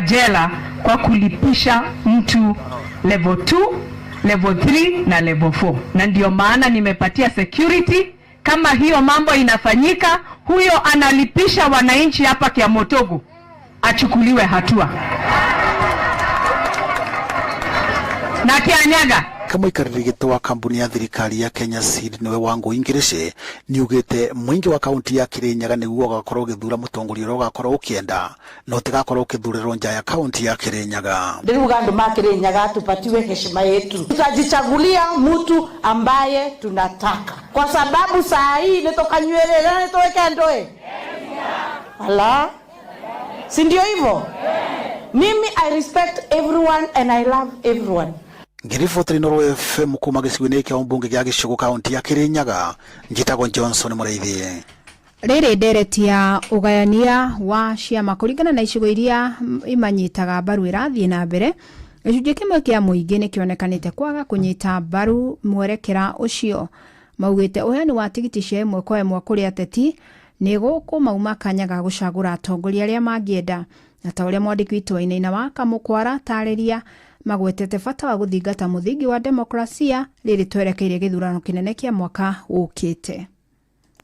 Jela kwa kulipisha mtu level 2, level 3 na level 4, na ndio maana nimepatia security. Kama hiyo mambo inafanyika, huyo analipisha wananchi hapa Kiamutugu achukuliwe hatua na Kianyaga. Kamũikarĩri gĩtĩ wa kambuni ya thirikari ya Kenya Seed nĩwe Wangũi Ngirici nĩugĩte mũingĩ wa kaunti ya Kirinyaga nĩguo ũgakorwo ũgĩthura mũtongoria ũrĩa ũgakorwo ũkĩenda na ũtigakorwo ũkĩthurĩrwo nja ya kaunti ya Kirinyaga. Ndĩruga andũ ma Kirinyaga tupatiwe heshima yetu, tutajichagulia mtu ambaye tunataka, kwa sababu saa hii nĩtũkanyuĩrĩra nĩtũĩke ndũĩ ala, si ndio hivyo? Mimi I respect everyone and I love everyone. Ngĩribotera Inooro FM kuma gĩcigo-inĩ kĩa ũmbunge gĩa Gĩcũgũ, kaunti ya Kirinyaga, njĩtagwo Johnson Mũrĩithi. Rĩrĩ ndereti ya ũgayania wa ciama kũringana na icigo iria imanyitaga mbaru ĩrathiĩ na mbere. Gĩcunjĩ kĩmwe kĩa mũingĩ nĩ kĩonekanĩte kwaga kũnyita mbaru mwerekera ũcio. Maugĩte ũheani wa tigiti cia ĩmwe kwa ĩmwe kũrĩ ateti nĩ gũkũmauma kanya ga gũcagũra atongoria arĩa mangĩenda, na ta ũrĩa mwandĩki witũ Wainaina wa Kamũkwara tarĩria, magwetete bata wa gũthingata mũthingi wa demokrasia rĩrĩ twerekeire gĩthurano kĩnene kĩa mwaka ũkĩte.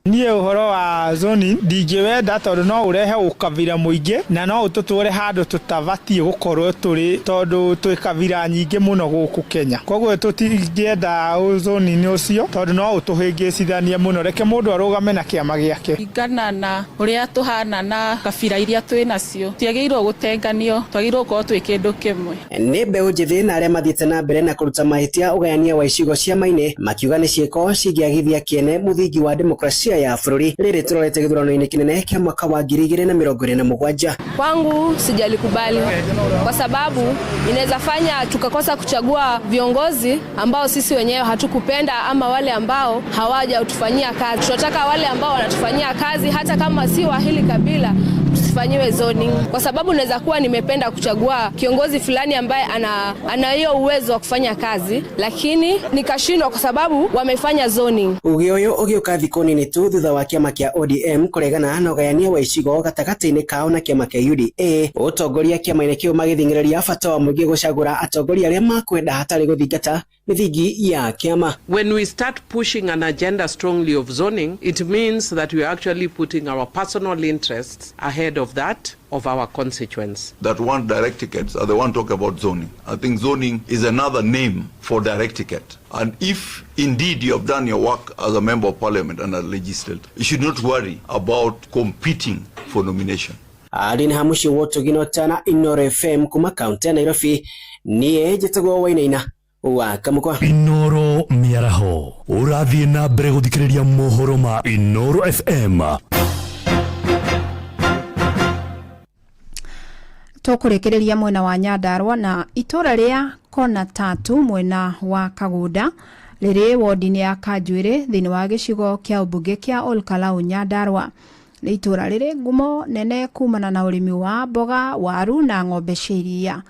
Niĩ ũhoro wa zoning ndingĩwenda tondũ no ũrehe ũkabira mũingĩ na no ũtũtware handũ tũtabatiĩ gũkorwo tũrĩ, tondũ twĩ kabira nyingĩ mũno gũkũ Kenya. Koguo tũtingĩenda zoning ũcio tondũ no ũtũhĩngĩcithanie mũno. Reke mũndũ arũgame na kĩama gĩake. Ringana na ũrĩa tũhana na kabira iria twĩ nacio, tiagĩrĩirwo gũtenganio, twagĩrĩirwo gũkorwo twĩ kĩndũ kĩmwe. Nĩ mbeũ njĩthĩ na arĩa mathiĩte na mbere na kũruta mahĩtia ũgayania wa icigo ciama-inĩ, makiuga nĩ ciĩko cingĩagithia kĩene mũthingi wa demokrasia ya bũrũri rĩrĩ tũrorete gĩthurano-inĩ kĩnene kĩa mwaka wa 2027. Kwangu sijalikubali kwa sababu inaweza fanya tukakosa kuchagua viongozi ambao sisi wenyewe hatukupenda ama wale ambao hawajatufanyia kazi. Tunataka wale ambao wanatufanyia kazi, hata kama si wa hili kabila, tusifanyiwe zoning, kwa sababu naweza kuwa nimependa kuchagua kiongozi fulani ambaye ana hiyo uwezo wa kufanya kazi, lakini nikashindwa kwa sababu wamefanya zoning. Uge ũyũ ũgĩũka thikũ nini tu thutha wa kĩama kĩa ODM kũregana na ũgayania wa icigo gatagatĩ-inĩ kao na kĩama kĩa UDA. Ũtongoria kĩama-inĩ kĩu magĩthing'ĩrĩria bata wa mũingĩ gũcagũra atongoria arĩa makwenda hatarĩ gũthingata mĩthingi ya kĩama. When we start pushing an agenda strongly of zoning, it means that we are actually putting our personal interests ahead of that of our constituents. That want direct tickets are the one talking about zoning. I think zoning is another name for direct ticket. And if indeed you have done your work as a member of parliament and a legislator, you should not worry about competing for nomination. Arĩ na hamuciĩ wotũgino tana Inooro FM kuma kaunti ya Nairobi, niĩ njĩtagwo Wainaina wa Kamũkwa. Inoro mĩaraho, ũrathiĩ na mbere gũthikĩrĩria mohoro ma Inoro FM. Tũkũrĩkĩrĩria mwena wa Nyandarua na itũra rĩa Kona Tatu mwena wa Kagunda, rĩrĩ wodi-inĩ ya Kanjuĩrĩ thĩinĩ wa gĩcigo kĩa ũmbunge kĩa Olkalau, Nyandarua. Nĩ itũra rĩrĩ ngumo nene kumana na ũrĩmi wa mboga, waru na ng'ombe cia iria.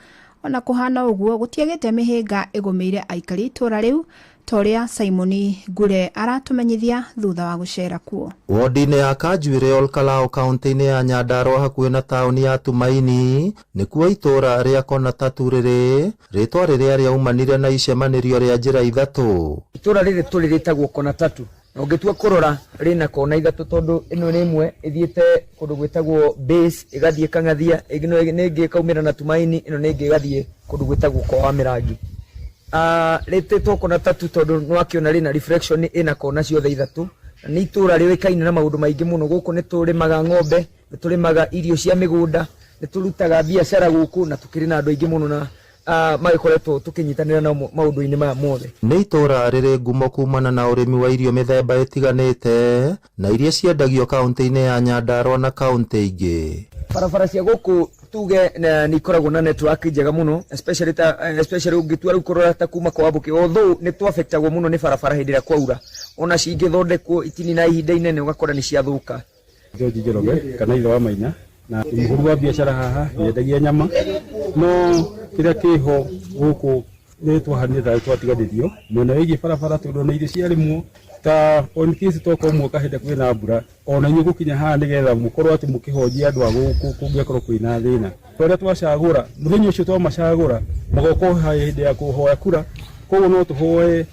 Ona kũhana ũguo, gũtiagĩte mĩhĩnga ĩgũmĩire aikari itũra rĩu, ta ũrĩa Simon Ngure aratũmenyithia thutha wa gũcera kuo. Wodi-inĩ ya Kanjuĩrĩ, Olkalau, kaunti-inĩ ya Nyandarua, hakuhĩ na taũni ya Tumaini, nĩkuo itũũra rĩa Kona Tatu rĩrĩ, rĩtwa rĩrĩa rĩaumanire na icemanĩrio rĩa njĩra ithatũ. Itũra rĩrĩ tũrĩ rĩtagwo Kona Tatu, na ũngĩtua kũrora rĩna kona ithatũ, tondũ ĩno nĩ ĩmwe ĩthiĩte kũndũ gwĩtagwo Base, ĩgathiĩ Kang'athia, ĩno nĩ ĩngĩ ĩkaumĩra na Tumaini, ĩno nĩ ĩngĩ ĩgathiĩ kũndũ gwĩtagwo kwa wa Mĩrangi. Rĩtĩtwo Kona Tatu tondũ nĩwakĩona rĩna reflection, ĩna kona ciothe ithatũ, na nĩ itũra rĩũĩkaine na maũndũ maingĩ mũno. Gũkũ nĩ tũrĩmaga ng'ombe, nĩ tũrĩmaga irio cia mĩgũnda, nĩ tũrutaga biacara gũkũ, na tũkĩrĩ na andũ aingĩ mũno na magĩkoretwo tũkĩnyitanĩra nao maũndũ-inĩ maya mothe. Nĩ itũũra rĩrĩ ngumo kumana na ũrĩmi wa irio mĩthemba ĩtiganĩte na iria ciendagio kaunti-inĩ ya Nyandarua na kaunti ingĩ. Barabara cia gũkũ tuge nĩ ikoragwo na network njega mũno, especially ta especially ũngĩtua rĩu kũrora ta kuma kwa Wambũkĩ, although nĩ twaffectagwo mũno nĩ barabara hĩndĩ ĩrĩa kwaura, ona cingĩthondekwo itinina ihinda inene ũgakora nĩ ciathũka. George Njoroge kana ithe wa Maina, na mũhũri wa biacara haha, nyendagia nyama, no kĩrĩa kĩho gũkũ nĩ twahanire tarĩ twatiganĩrio mwena wĩgiĩ barabara, tondũ ona irio ciarĩmwo ta on case toka ũmwe kahinda kwĩna mbura, ona inyuĩ gũkinya haha nĩgetha mũkorwo atĩ mũkĩhonjia andũ a gũkũ kũngĩakorwo kwĩna thĩna. Arĩa twacagũra mũthenya ũcio twamacagũra magoka hĩndĩ ya kũhoya kura, koguo no tũhoe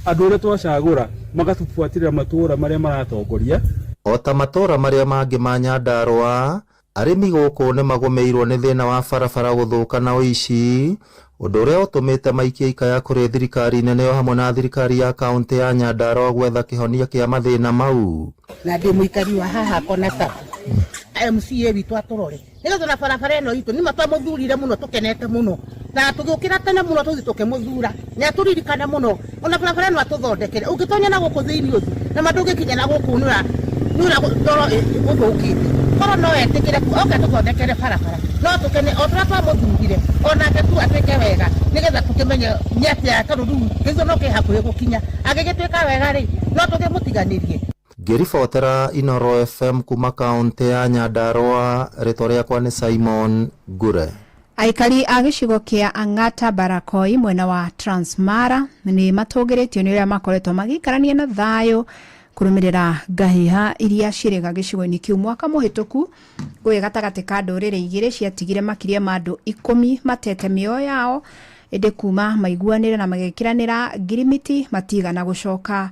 andũ arĩa twacagũra magatũbuatĩrĩra matũũra marĩa maratongoria. O ta matũũra marĩa mangĩ ma Nyandarua, arĩmi gũkũ nĩ magũmĩirwo nĩ thĩna wa barabara gũthũka na ũici, ũndũ ũrĩa ũtũmĩte maikie ikaya kũrĩ thirikari nene o hamwe na thirikari ya kaũntĩ ya Nyandarua gwetha kĩhonia kĩa mathĩna mau. Na ndĩ mũikari wa haha Kona Tatu. MCA witũ atũrore nĩgetha na barabara ĩno itũ nĩma twamũthurire mũno tũkenete mũno na tũgĩũkĩra tene mũno tũthiĩ tũkĩmũthura nĩ atũririkana mũno ona barabara ĩno atũthondekere ũngĩtonya na gũkũ thĩinĩ ũthiĩ na ma ndũngĩkinya na gũkũ nĩũra nĩũra ndoro gũthũkĩte korwo no etĩkĩre oke atũthondekere barabara no tũkene o tũrĩa twamũthurire onake tu atwĩke wega nĩgetha tũkĩmenye nĩ atĩa tondũ rĩu gĩthurano kĩ hakuhĩ gũkinya angĩgĩtwĩka wega rĩ no tũkĩmũtiganĩrie. Ngĩribotera Inooro FM kuma kaũntĩ ya Nyandarua, rĩtwa rĩakwa nĩ Simon Ngure. Aikari a gĩcigo kĩa Ang'ata Barakoi mwena wa Transmara nĩ matũgĩrĩtio nĩ ũrĩa makoretwo magĩikarania na thayũ kũrũmĩrĩra ngahĩha iria ciĩrĩga gĩcigo-inĩ kĩu mwaka mũhĩtũku. Ngũĩ gatagatĩ ka ndũrĩrĩ igĩrĩ ciatigire makĩria ma andũ ikũmi matete mĩoyo yao, ĩndĩ kuma maiguanĩre na magĩkĩranĩra ngirimiti matigana gũcoka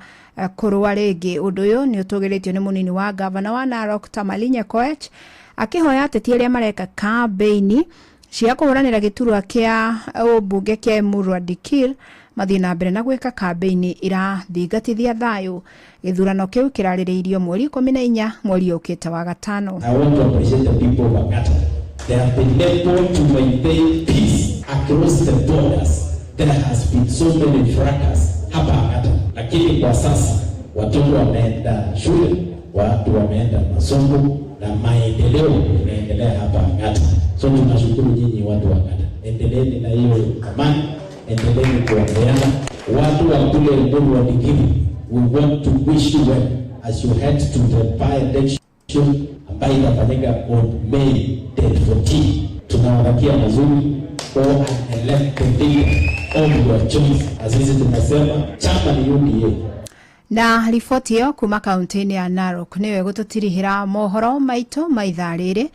kũrũa rĩngĩ. Ũndũ ũyũ nĩ ũtũgĩrĩtio nĩ mũnini wa ngavana wa Narok Tamalinye Koech akĩhoya ateti arĩa mareka kambĩini cia kũhũranĩra gĩturwa kĩa ũmbunge kĩa Emurua Dikirr mathiĩ na mbere na gwĩka kambĩini irathingatithia thayũ. Gĩthurano kĩu kĩrarĩrĩirio mweri 14 mweri ũkĩte wa gatano. I want to appreciate the people of Angata. They have been able to maintain peace across the borders. There has been so many fracas hapa Angata, lakini kwa sasa watoto wameenda shule, watu wameenda masomo na maendeleo inaendelea hapa Angata. So tunashukuru nyinyi watu wa Angata, endeleeni na hiyo amani, endeleeni kuombeana. Watu wa kule Emurua Dikirr, we want to wish you well as you head to the by-election ambayo itafanyika on May date 14. Tunawatakia mazuri, go and elect the leader of your choice. Na sisi tunasema chama ni UDA. Na riboti ĩyo kuma kaunti-inĩ ya Narok nĩyo ĩgũtũtirihĩra mohoro maitũ ma ithaa rĩrĩ.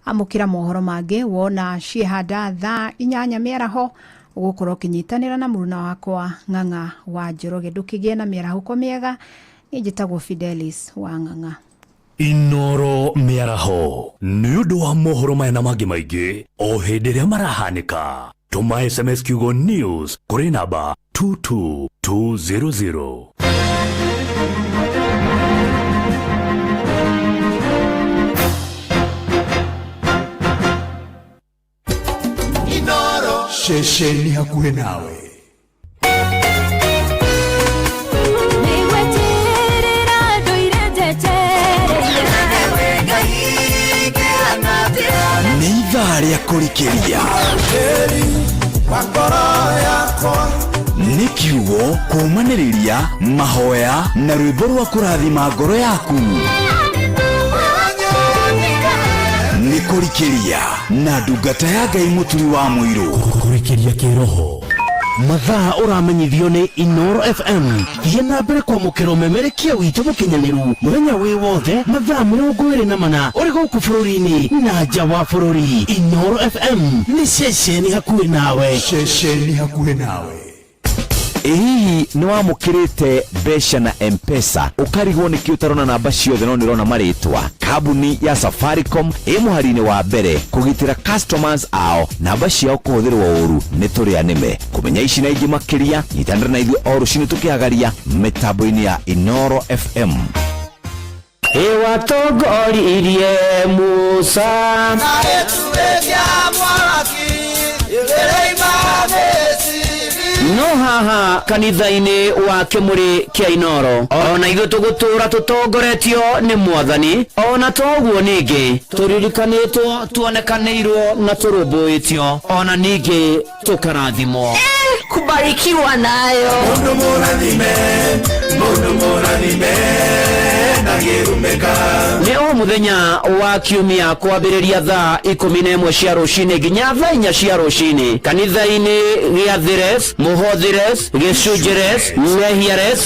Amũkĩra mohoro mangĩ wona ciehanda thaa 8 mĩaraho ũgũkorwo ũkĩnyitanĩra na mũruna wakwa Ng'ang'a wa Njoroge. Ndũkĩgĩe na mĩarahũko mĩega. Niĩ njĩtagwo Fidelis wa Ng'ang'a. Inooro mĩaraho nĩ ũndũ wa mohoro maya na mangĩ maingĩ o hĩndĩ ĩrĩa marahanĩka. Tũma SMS kiugo news kũrĩ namba 22200. Inooro ceceni hakuhĩ nawe. Nĩ ithaa rĩa kũrikĩria nĩ kiugo kũũmanĩrĩria mahoya na rwĩmbo rwa kũrathima ngoro yaku. Nĩ kũrikĩria na ndungata ya Ngai Mũturi wa Mũirũ. Kũrikĩria kĩroho. Mathaa ũramenyithio nĩ Inooro FM. Thiĩ na mbere kwamũkĩra ũmemerekia witũ mũkinyanĩru mũthenya wĩ wothe mathaa 24 ũrĩ gũkũ bũrũri-inĩ na nja wa bũrũri. Inooro FM nĩ ceceni hakuhĩ nawe. Ceceni hakuhĩ nawe. Ĩ hihi nĩ wamũkĩrĩte mbeca na M-Pesa ũkarigwo nĩkĩ ũtarona namba ciothe no nĩ ũrona marĩtwa? Kambuni ya Safaricom ĩ mũhari-inĩ wa mbere kũgitĩra customers ao namba ciao kũhũthĩrwo ũru nĩ tũrĩa nĩme. Kũmenya ici na ingĩ makĩria nyitanĩra na ithuĩ o rũcinĩ tũkĩhagaria mĩtambo-inĩ ya Inooro FM. Ĩwatongoririe Musa. No haha kanitha-inĩ wa kĩmũrĩ kĩa Inooro ona ithuĩ tũgũtũra tũtongoretio nĩ Mwathani, ona toguo ningĩ tũririkanĩtwo, tuonekanĩirwo na tũrũmbũĩtio, ona ningĩ tũkarathimwo. Kubarikiwa nayo. Mundu mũrathime. Mũndũ mũrathime ndangĩrumĩka. Nĩ o mũthenya wa kiumia kwambĩrĩria thaa 11 cia rũcinĩ nginya thaa 4 cia rũcinĩ kanitha-inĩ gĩa Thires, Mũhothires, Gĩcunjĩres, Mehiares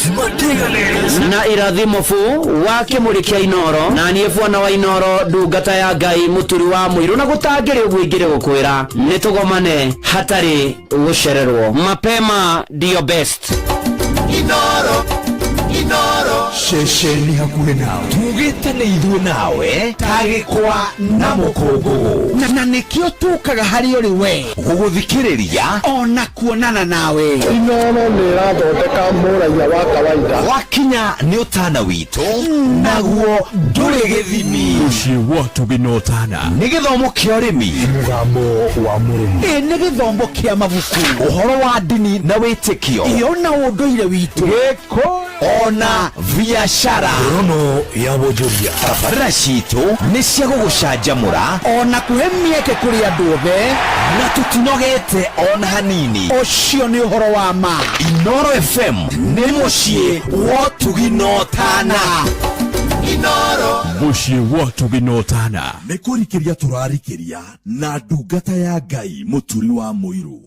na Irathimo bu wa kĩmũrĩ kĩa Inoro na niĩ bwana wa Inoro ndungata ya Ngai mũturi wa mũirũ na gũtangĩrĩ ũguo ingĩrĩ gũkwĩra nĩ tũgomane hatarĩ gũcererwo mapema ndio best. Inoro, Inoro. Ceceni hakuhĩ nawe tugĩte nĩ ithuĩ nawe ta gĩkwa na mũkũngũgũ na nĩkĩo tũkaga harĩ ũrĩ we gũgũthikĩrĩria ona kuonana nawe. Inoro nĩ ĩrathondeka mũraiya wa kawaida. Wakinya nĩ ũtana witũ naguo ndũrĩ gĩthimi. Mũciĩ wa Tũgĩ na Ũtana. Nĩ gĩthomo kĩa ũrĩmi. Mũgambo wa mũrĩmi. Ĩ nĩ gĩthomo kĩa mabuku. Ũhoro wa ndini na wĩtĩkio. Ĩ ona ũndũire witũ. Gĩkũyũ. Ona biacara. Rono ya wonjoria. Tabarĩra citũ nĩ cia gũgũcanjamũra. Ona kũhe mĩeke kũrĩ andũ othe. Na tũtinogete ona hanini. Ũcio nĩ ũhoro wa ma. Inoro FM nĩ mũciĩ wa ũtugi na ũtana. Inoro. Mũciĩ wa ũtugi na ũtana. Nĩ kũrikĩria tũrarikĩria na ndungata ya Ngai mũturi wa mũirũ.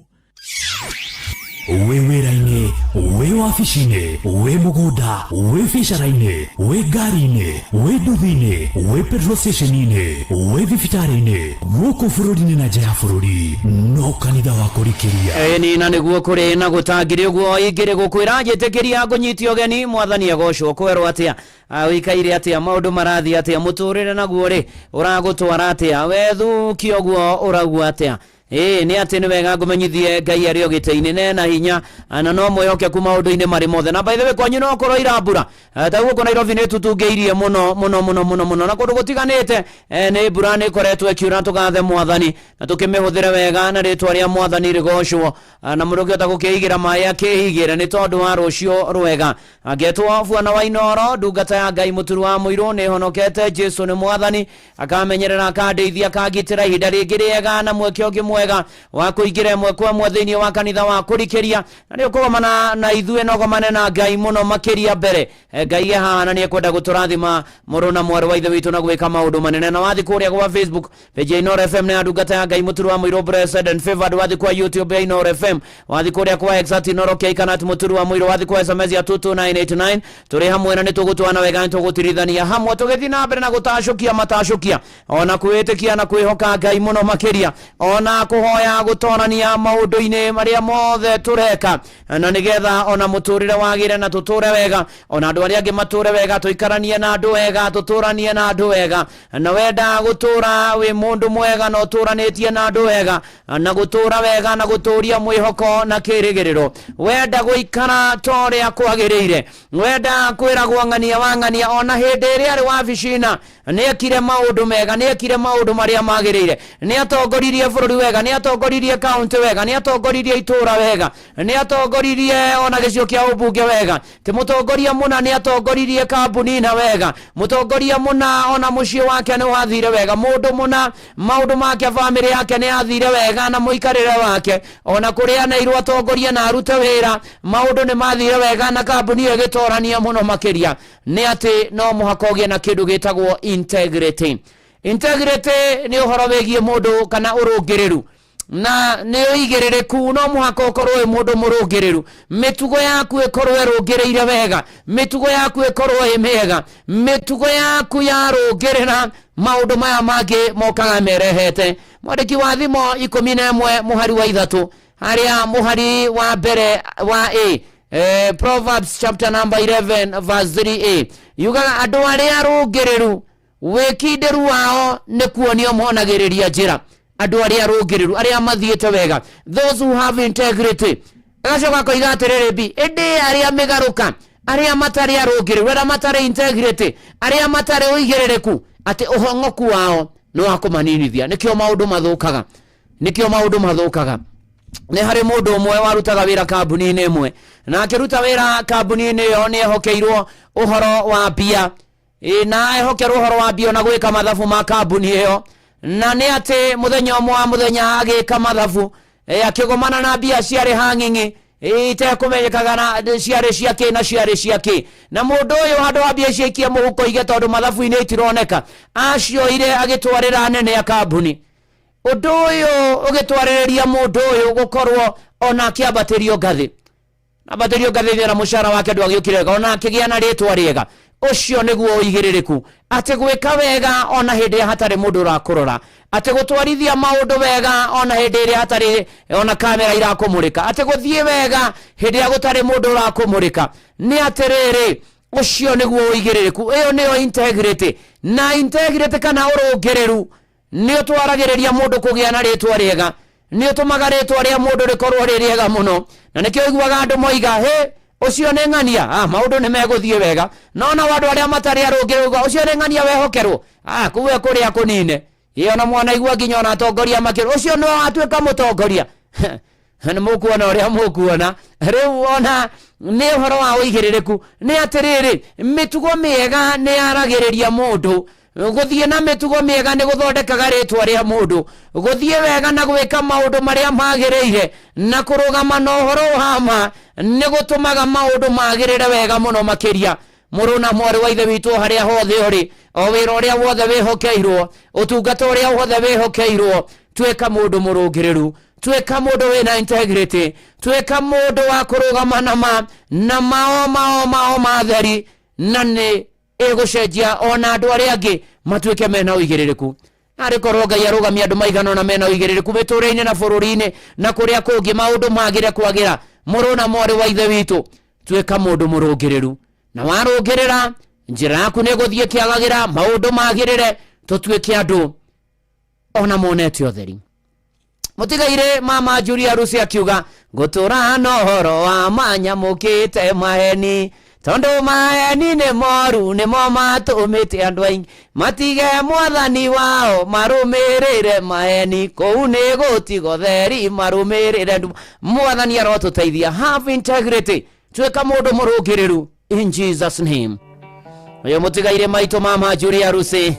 Wĩ wĩra-inĩ, wĩ wabici-inĩ, wĩ mũgũnda, wĩ biacara-inĩ, wĩ ngari-inĩ, wĩ nduthi-inĩ, wĩ petrol station-inĩ, wĩ thibitarĩ-inĩ, gũkũ bũrũri-inĩ na nja ya bũrũri, no kanitha wa kũrikĩria. Ĩni na nĩguo kũrĩ na gũtangĩrĩ ũguo ingĩrĩ gũkwĩra njĩtĩkĩria ngũnyitie ũgeni mwathani agocwo kwerwo atĩa ũikaire atĩa maũndũ marathiĩ atĩa mũtũrĩre naguo rĩ ũragũtwara atĩa wethukia ũguo ũraugua atĩa Ĩĩ nĩ atĩ nĩ wega ngũmenyithie Ngai arĩ o gĩtĩ-inĩ na ena hinya na no mwĩhokeku maũndũ-inĩ marĩ mothe. Na by the way kwanyu no kũroira mbura? Ta gũkũ Nairobi nĩ tũtungĩirie mũno mũno mũno mũno mũno na kũndũ gũtiganĩte nĩ mbura nĩ ĩkoretwo ĩkiura. Tũgathe Mwathani na tũkĩmĩhũthĩre wega na rĩtwa rĩa Mwathani rĩgocwo na mũndũ ũngĩhota gũkĩigĩra maĩ akĩigĩre nĩ tondũ wa rũciũ rwega. Angetwo Bwana wa Inooro, ndungata ya Ngai mũturu wa mũirũ, nĩ honokete, Jesu nĩ Mwathani. Akamenyerera, akandeithia, akangitĩra ihinda rĩngĩ rĩega na mweke ũngĩ mwega wa kũingĩra ĩmwe kwa ĩmwe thĩinĩ wa kanitha wa kũrikĩria. Na nĩ ũkũgomana na ithuĩ na ũgomane na Ngai mũno makĩria mbere. Ngai e haha na nĩ ekwenda gũtũrathima mũrũ na mwarĩ wa Ithe witũ na gwĩka maũndũ manene. Na wathiĩ kũrĩa gwa Facebook page ya Inooro FM na ya ndungata ya Ngai Mũturu wa Mũirũ Blessed and Favored, wathiĩ kwa YouTube ya Inooro FM, wathiĩ kũrĩa kwa X at Inooro K kana at Mũturu wa Mũirũ, wathiĩ kwa SMS ya 22989, tũrĩ hamwe na nĩ tũgũtwana wega, nĩ tũgũtirithania hamwe tũgĩthiĩ na mbere na gũtacũkia matacũkia ona kwĩĩtĩkia na kwĩhoka Ngai mũno makĩria ona kũhoya gũtorania maũndũ-inĩ marĩa mothe tũreka na nĩgetha ona mũtũrĩre wagĩre na tũtũre wega ona andũ arĩa angĩ matũre wega, tũikaranie na andũ wega, tũtũranie na andũ wega. Na wenda gũtũra wĩ mũndũ mwega na ũtũranĩtie na andũ wega na gũtũra wega na gũtũria mwĩhoko na kĩrĩgĩrĩro, wenda gũikara ta ũrĩa kwagĩrĩire, wenda kwĩragwo ng'ania wa ng'ania ona hĩndĩ ĩrĩa arĩ wabici-na nĩekire maũndũ mega, nĩekire maũndũ marĩa magĩrĩire, nĩatongoririe bũrũri wega, nĩatongoririe kaũntĩ wega, nĩatongoririe itũra wega, nĩatongoririe ona gĩcigo kĩa ũmbunge wega, ti mũtongoria mũna nĩatongoririe kambuni na wega, mũtongoria mũna ona mũciĩ wake nĩ wathire wega, mũndũ mũna maũndũ make bamĩrĩ yake nĩ yathire wega na mũikarĩre wake ona kũrĩa aneirwo atongorie na arute wĩra maũndũ nĩ mathire wega na kambuni ĩyo ĩgĩtorania mũno makĩria. Nĩ atĩ no mũhaka ũgĩe na kĩndũ gĩtagwo integrity. Integrity nĩ ũhoro wĩgiĩ mũndũ kana ũrũngĩrĩru na nĩ ũigĩrĩrĩku, no mũhaka ũkorwo wĩ mũndũ mũrũngĩrĩru, mĩtugo yaku ĩkorwo ĩrũngĩrĩire wega, mĩtugo yaku ĩkorwo ĩ mĩega, mĩtugo yaku yarũngĩrĩra maũndũ maya mangĩ mokaga merehete. Mwandĩki wa Thimo 11 mũhari wa 3 harĩa mũhari wa mbere wa A, Proverbs chapter number 11 verse 3a yugaga andũ arĩa arũngĩrĩru wĩkindĩru wao nĩ kuonio monagĩrĩria njĩra. Andũ arĩa arũngĩrĩru, arĩa mathiĩte wega, those who have integrity. Agacoka akoiga atĩrĩrĩ, bi ĩndĩ arĩa mĩgarũka, arĩa matarĩ arũngĩrĩru, arĩa matarĩ integrity, arĩa matarĩ ũigĩrĩrĩku, atĩ ũhong'oku wao nĩ wa kũmaninithia. Nĩkĩo maũndũ mathũkaga, nĩkĩo maũndũ mathũkaga. Nĩ harĩ mũndũ ũmwe warutaga wĩra kambuni-inĩ ĩmwe, na akĩruta wĩra kambuni-inĩ ĩyo nĩ ehokeirwo ũhoro wa mbia. Ĩ, na ehokerwo ũhoro wa mbia na gwĩka mathabu ma kambuni ĩyo. Na nĩ atĩ mũthenya ũmwe wa mũthenya agĩka mathabu, akĩgomana na mbia ciarĩ hang'ing'i. Itekũmenyekaga na ciarĩ ciakĩ na ciarĩ ciakĩ. Na mũndũ ũyũ handũ ha mbia icio aikie mũhuko ige tondũ mathabu-inĩ itironeka, acioire agĩtwarĩra anene a kambuni. Ũndũ ũyũ ũgĩtwarĩrĩria mũndũ ũyũ gũkorwo ona akĩambatĩrio ngathĩ. Ambatĩrio ngathĩ na mũcara wake ndwagĩũkire wega, ona akĩgĩa na rĩtwa rĩega. Ũcio nĩguo ũigĩrĩrĩku, atĩ gwĩka wega ona hĩndĩ ĩrĩa hatarĩ mũndũ ũrakũrora, atĩ gũtwarithia maũndũ wega ona hĩndĩ ĩrĩa hatarĩ ona kamera irakũmũrĩka, atĩ gũthiĩ wega hĩndĩ ĩrĩa gũtarĩ mũndũ ũrakũmũrĩka. Nĩ atĩrĩrĩ, ũcio nĩguo ũigĩrĩrĩku. Ĩyo nĩyo integrity. Na integrity kana ũrũngĩrĩru nĩ ũtwaragĩrĩria mũndũ kũgĩa na rĩtwa rĩega, nĩ ũtũmaga rĩtwa rĩa mũndũ rĩkorwo rĩ rĩega mũno. Na nĩkĩo ũiguaga andũ moiga, hĩ, ũcio nĩ ng'ania, maũndũ nĩ megũthiĩ wega. No nao andũ arĩa matarĩ arũngĩrĩru, ũcio nĩ ng'ania wehokerwo, kũu ekũrĩa kũnine. Ĩ, ona mwanaigua nginya ona atongoria makĩrwo, ũcio nĩwe watuĩka mũtongoria. Nĩ mũkuona ũrĩa mũkuona. Rĩu ona nĩ ũhoro wa ũigĩrĩrĩku. Nĩ atĩrĩrĩ, mĩtugo mĩega nĩ yaragĩrĩria mũndũ. Gũthiĩ na mĩtugo mĩega nĩ gũthondekaga rĩtwa rĩa mũndũ. Gũthiĩ wega na gwĩka maũndũ marĩa magĩrĩire na kũrũgama na ũhoro wa ma nĩ gũtũmaga maũndũ magĩrĩre wega mũno makĩria. Mũrũ na mwarĩ wa Ithe witũ harĩa hothe ũrĩ, o wĩra ũrĩa wothe wĩhokeirwo, ũtungata ũrĩa wothe wĩhokeirwo, tuĩka mũndũ mũrũngĩrĩru, tuĩka mũndũ wĩna integrity, tuĩka mũndũ wa kũrũgama na ma, na mao mao mao matheri, na nĩ ĩgũcenjia ona andũ arĩa angĩ matuĩke mena ũigĩrĩrĩku. Arĩ korwo Ngai arũgamia andũ maigana ũna mena ũigĩrĩrĩku mĩtũrĩre-inĩ na bũrũri-inĩ na kũrĩa kũngĩ, maũndũ magĩre kwagĩra. Mũrũ na mwarĩ wa Ithe witũ, tuĩka mũndũ mũrũngĩrĩru, na warũngĩrĩra njĩra yaku nĩ ĩgũthiĩ ĩkĩagagĩra, maũndũ magĩrĩre, tũtuĩke andũ ona monete ũtheri. Mũtigairĩ mama Julia Rusi akiuga, ngũtũra na ũhoro wa manyamũkĩte maheni, tondũ maheni nĩ moru, nĩmo matũmĩte andũ aingĩ matige mwathani wao, marũmĩrĩre maheni, kũu nĩ gũtiga ũtheri, marũmĩrĩre nduma. Mwathani arotũteithia. Have integrity, tuĩka mũndũ mũrũngĩrĩru in Jesus name. Ũyũ mũtigairĩ maitũ mama Julia Rusi.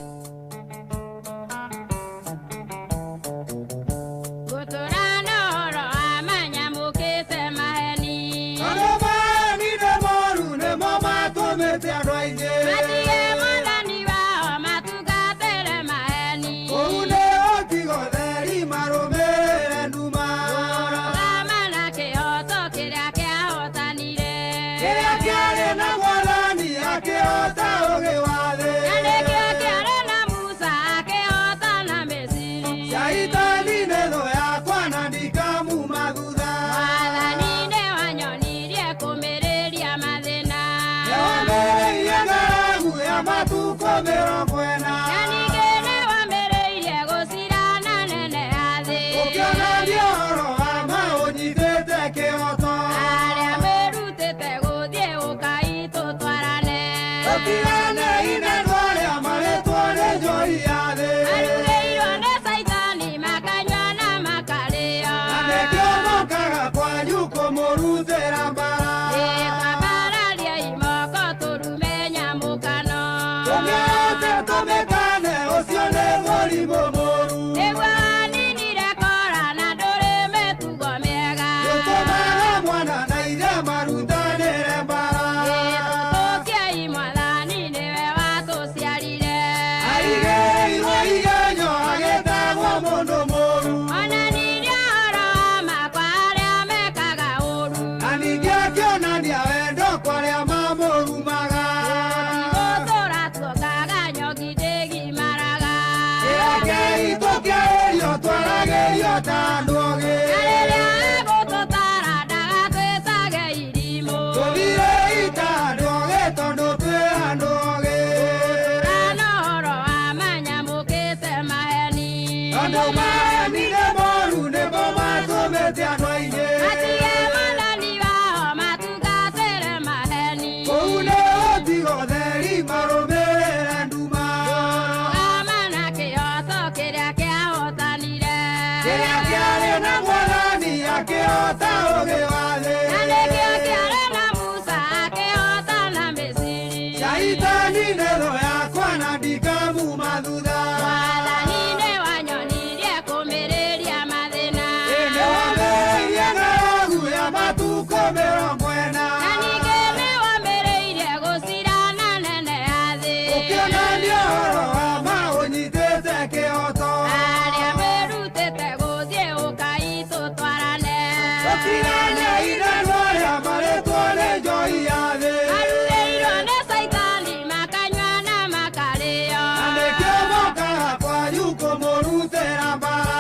mĩrongo ĩna. Na ningĩ nĩwambĩrĩirie gũcira na nene ya thĩ. Ũkĩonania ũhoro wa ma ũnyitĩte kĩhoto. Arĩa merutĩte gũthiĩ ũkai tũtwarane. Tũtigane itherũ arĩa marĩtwo nĩ njohi ya thĩ. Marurĩirwo nĩ caitani makanyua na makarĩo. Na nĩkĩo mokaga kwanyu kũmũrutĩra mbara.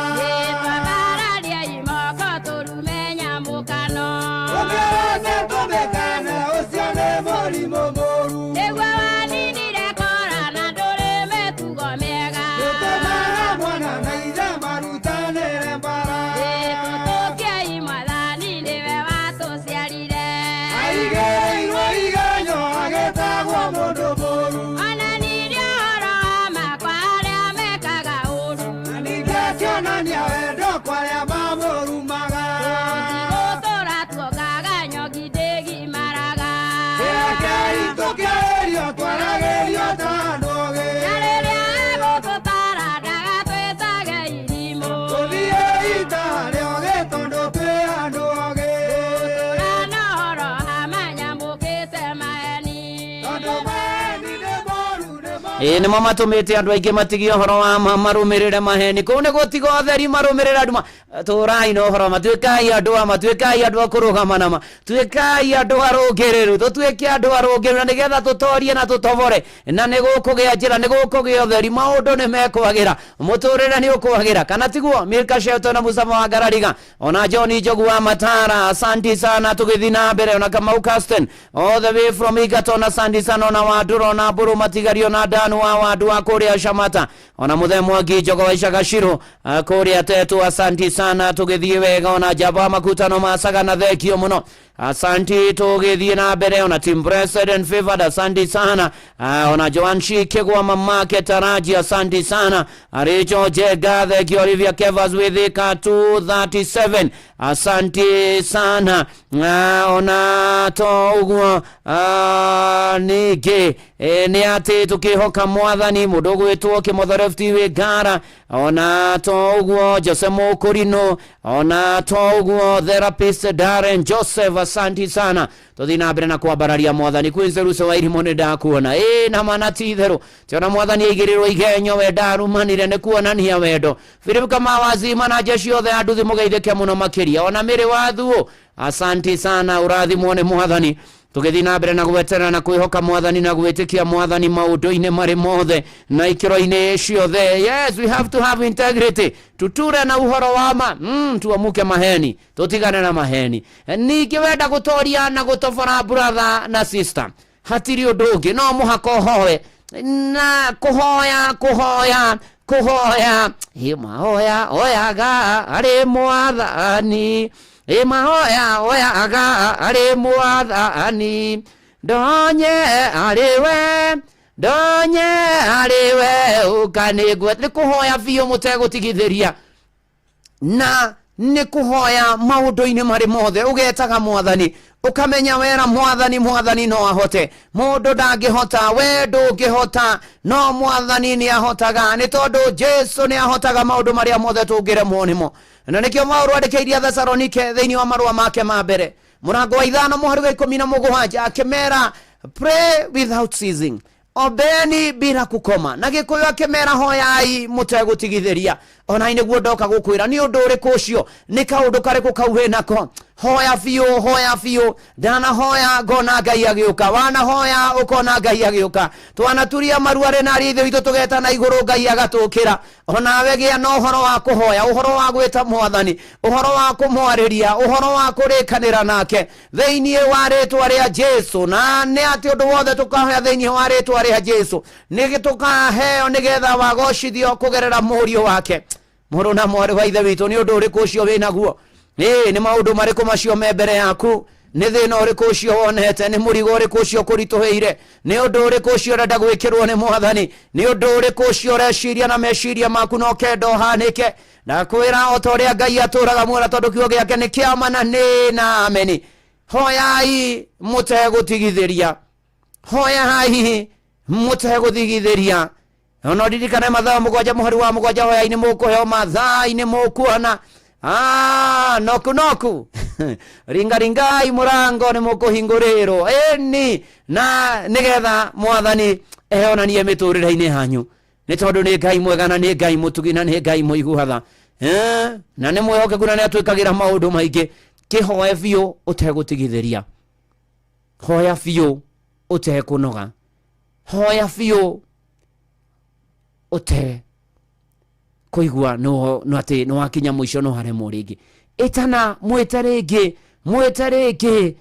Twambarariai moko tũrume nyamũkano. Tũkĩrete tũmĩkane ũcio nĩ mũrimũ mũru. Nĩguo waninire kora na ndũrĩ mĩtugo mĩega. Nĩũtũmaga mwana na ithe marutanĩre mbara. Tũtũkiai mwathani nĩwe watũciarire. Aigĩrĩirwo igenyo agĩtagwo mũndũ mũru. Onanirie ũhoro wa ma kwa arĩa mekaga ũũru. Na ningĩ akĩonania wendo kwa arĩa mamũrumaga. Tũtigũtũra tuongaga nyongi ndĩgimaraga. Rekei tũkĩarĩrio twaragĩrio ta andũ ogĩ. Na rĩrĩa egũtũtara ndagatwĩtage irimũ. Tũthiĩ ita harĩ ogĩ tondũ twĩ andũ ogĩ. Gũtũra na ũhoro wa ma nyamũkĩte maheni. Tondũ maheni nĩ moru nĩ Ĩĩ nĩmo matũmĩte andũ aingĩ matigie ũhoro wa ma marũmĩrĩre maheni kũu nĩ gũtiga ũtheri marũmĩrĩre nduma tũrai na ũhoro ma tuĩkai andũ a ma tuĩkai andũ a kũrũgama na ma tuĩkai andũ arũngĩrĩru tũtuĩke andũ arũngĩrĩru na nĩgetha tũtorie na tũtobore na nĩ gũkũgĩa njĩra nĩ gũkũgĩa ũtheri maũndũ nĩ mekwagĩra mũtũrĩre nĩ ũkwagĩra kana tiguo Milka Shelton na Musama wa Ngarariga ona John Njogu wa Matara asanti sana tũgĩthiĩ na mbere ona Kamau Casten all the way from Egerton asanti sana ona Wandũra ona Mbũrũ Matigario na Danu wa Wandu wa kũrĩa Shamata ona Mũthee Mwangi Njogo wa Icagacirũ kũrĩa Tetu asanti sana tũgĩthiĩ wega ona Njamba wa Makutano Masaga na thengio mũno asanti tũgĩthiĩ na mbere ona Team Blessed and Favored asanti sana ona Joan Shikigwa mamake Taraji asanti sana Rachel Jega thengio Olivia Kevas with 237 asanti sana ona to ũguo ningĩ nĩ atĩ tũkĩhoka mwathani mũndũ ũgwĩtwo Kĩmotho Lefty wĩ Ngara ona to ũguo Jose Mũkũrinũ ona to ũguo therapist Darren Joseph asanti sana tũthiĩ na mbere na kwambararia mwathani kwĩ wa irimũ nĩ ndakuona ĩ na mana ti itherũ tiona mwathani aigĩrĩrwo igenyo we ndarumanire nĩ kuonania wendo Philip Kamau wazima na jeshi othe a nduthi mũgeithĩke mũno makĩria ona mĩrĩ wa thuũ asanti sana ũrathimwo nĩ mwathani tũgĩthiĩ na mbere na gweterera na kwĩhoka mwathani na gwĩtĩkia mwathani maũndũ-inĩ marĩ mothe na ikĩro-inĩ ciothe. Yes, we have to have integrity, tuture na ũhoro wa ma tuamuke maheni tũtigane na maheni. Ningĩ wenda gũtoria na gũtobora brother na sister, hatirĩ ũndũ ũngĩ no mũhaka ũhoe na kũhoya kũhoya kũhoya ĩ mahoya oyaga arĩ mwathani ĩ mahoya oyaga arĩ mwathani ndonye arĩ we ndonye arĩ we ũkanĩngwe nĩ kũhoya biũ mũtegũtigithĩria na nĩ kũhoya maũndũ-inĩ marĩ mothe ũgetaga mwathani ũkamenya wera mwathani mwathani no ahote mũndũ ndangĩhota we ndũngĩhota no mwathani nĩ ahotaga nĩ tondũ Jesu nĩ ahotaga maũndũ marĩa mothe tũngĩremwo nĩmo na nĩkĩo Maũndũ andĩkĩirie Thesalonike thĩinĩ wa marũa make ma mbere mũrango wa 5 mũhari wa 17 akĩmera pray without ceasing ombeni bila kukoma na gĩkũyũ akĩmera hoyai mũtegũtigithĩria ona nĩguo ndoka gũkwĩra nĩ ũndũ ũrĩkũ ũcio nĩ kaũndũ karĩkũ kau wĩnako hoya biũ hoya biũ ndanahoya ngona Ngai agĩũka wanahoya ũkona Ngai agĩũka twanaturia maru arĩ na arĩa ithe witũ tũgetana igũrũ Ngai agatũkĩra onawe gĩa na ũhoro wa kũhoya ũhoro wa gwĩta mwathani ũhoro wa kũmwarĩria ũhoro wa kũrĩkanĩra nake thĩinĩ wa rĩtwa rĩa Jesu na nĩ atĩ ũndũ wothe tũkahoya thĩinĩ wa rĩtwa rĩa Jesu nĩ tũkaheo nĩgetha wagocithio kũgerera mũriũ wake mũrũ na mwarĩ wa ithe witũ nĩ ũndũ ũrĩkũ ũcio wĩnaguo ĩĩ nĩ maũndũ marĩkũ macio me mbere yaku nĩ thĩna ũrĩkũ ũcio wonete nĩ mũrigo ũrĩkũ ũcio ũkũritũhĩire nĩ ũndũ ũrĩkũ ũcio ũrenda gwĩkĩrwo nĩ mwathani nĩ ũndũ ũrĩkũ ũcio ũreciria na meciria maku no kenda ũhanĩke ndakwĩra o ta ũrĩa Ngai atũraga muoyo tondũ kiugo gĩake nĩ kĩa ma na nĩ na ameni hoyai mũtegũtigithĩria hoyai mũtegũtigithĩria ona ririkane Mathayo 7 mũhari wa 7 hoya-inĩ mũkũheo mathaa-inĩ mũkuona noku noku Ringaringai mũrango nĩ mũkũhingũrĩrwo. Ĩni na nĩgetha mwathani eyonanie mĩtũrĩre-inĩ yanyu, nĩ tondũ nĩ Ngai mwega na nĩ Ngai mũtugi na nĩ Ngai mũiguatha, na nĩ mwĩhokeku na nĩ atwĩkagĩra maũndũ maingĩ. Kĩhoe biũ ũtegũtigithĩria, hoya biũ ũtekũnoga, hoya biũ ũte kũigua no no atĩ nĩ wakinya mũico no haremwo rĩngĩ. Ĩtana, mwĩte rĩngĩ, mwĩte rĩngĩ,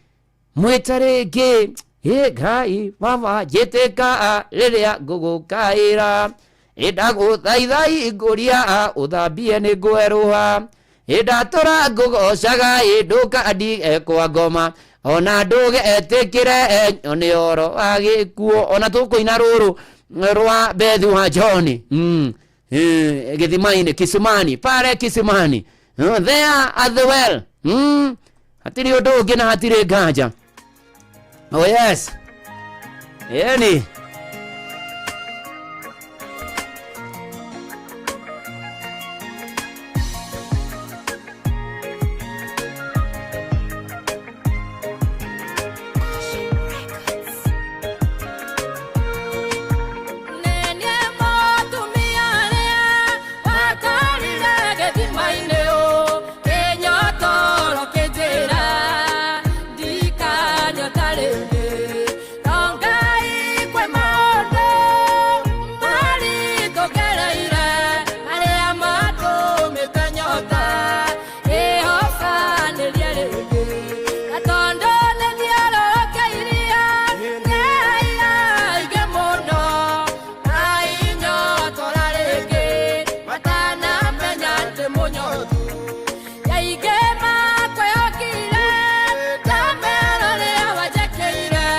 mwĩte rĩngĩ. Ĩ Ngai baba, njĩtĩka rĩrĩa ngũgũkaĩra, ĩndagũthaitha ingũria ũthambie nĩ ngwerũha, ĩndatũra ngũgocaga, ĩndũkandige kwa ngoma, ona ndũgetĩkĩre nĩ oro wa gĩkuũ. Ona tũkũina rũrũ rwa Bethi wa John, gĩthima-inĩ, kisimani pale, kisimani, there at the well. Hatirĩ ũndũ ũngĩ na hatirĩ nganja. Oh yes, ĩni. Nenie mũtumia ũrĩa wakorire gĩthima-inĩ ũ, kĩnyotoro kĩnjĩra ndikanyota rĩngĩ. No Ngai kwĩ maũndũ maritũ ngereire, marĩa matũmĩte nyota ĩhobanĩrie rĩngĩ. Na tondũ nĩthiũrũrũkĩirie nĩ aira aingĩ mũno, ainyotora rĩngĩ matanamenya ndĩ mũnyotu. Yaingĩ makwĩhokire ndamera rĩa wanjĩkĩire,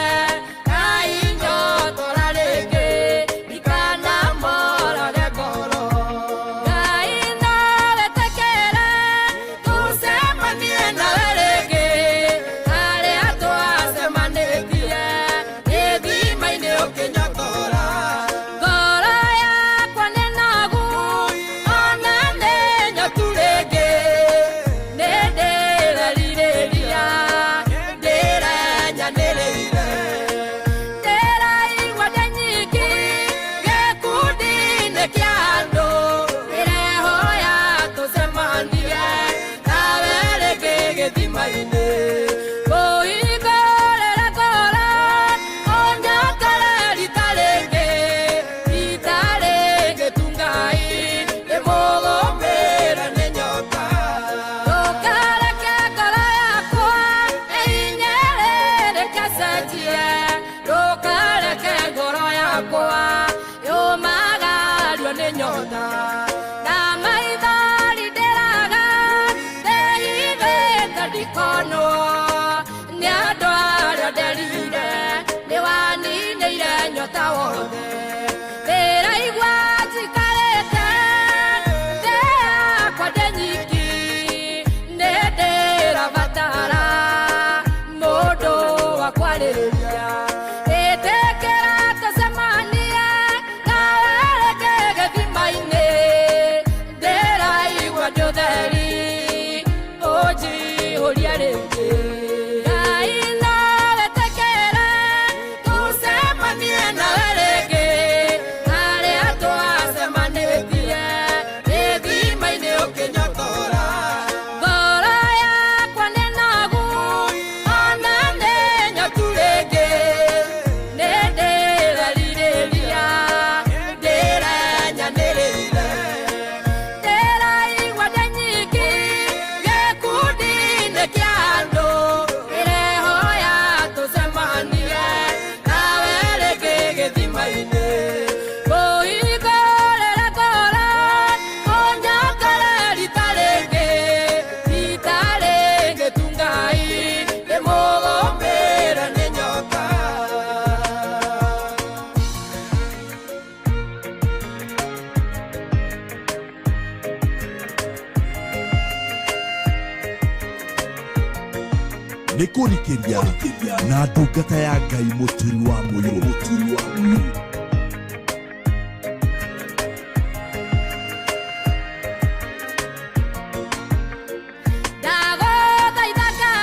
ainyotora rĩngĩ ndikanamorage ngoro. Ngai no wĩtĩkĩre tũcemanie nawe rĩngĩ, harĩa twacemanĩtie gĩthima-inĩ ũkĩnyotora. Ngoro yakwa nĩ nogu ona nĩ nyotu rĩngĩ, nĩ ndĩrerirĩria ndĩrenyanĩrĩire, ndĩraigua ndĩ nyiki gĩkundi-inĩ kĩa andũ, ndĩrehoya tũcemanie nawe rĩngĩ gĩthima-inĩ. Kũhingũrĩra ngoro ũnyotore rita rĩngĩ, rita rĩngĩ tu Ngai ndĩmũgũmĩre nĩ nyota. Ndũkareke ngoro yakwa ĩhinyĩrĩrĩke cenjie, ndũkareke ngoro yakwa yũmagario nĩ nyota. Na maithori ndĩraga ndĩhithĩte ndikonwo nĩ andũ arĩa nderire, nĩ waninĩire nyota wothe. Ndĩraigua njikarĩte thĩ yakwa ndĩ nyiki, nĩ ndĩrabatara mũndũ wa kwarĩria. Ĩtĩkĩra tũcemanie nawe rĩngĩ gĩthima-inĩ, ndĩraigua ndĩ ũtheri ũnjihũrie rĩngĩ. Ngai no wĩtĩkĩre tũcemanie nawe rĩngĩ, harĩa twacemanĩtie gĩthima-inĩ ũkĩnyotora. Ngoro yakwa nĩ nogu ona nĩ nyotu rĩngĩ, nĩ ndĩrerirĩria ndĩrenyanĩrĩire, ndĩraigua ndĩ nyiki gĩkundi-inĩ kĩa andũ, ndĩrehoya tũcemanie nawe rĩngĩ gĩthima-inĩ. Kũhingũrĩra ngoro ũnyotore rita rĩngĩ, rita rĩngĩ tu Ngai ndĩmũgũmĩre nĩ nyota. Nĩ kũrikĩria na ndungata ya Ngai mũturi wa mũirũ. Ndagũthaitha Ngai.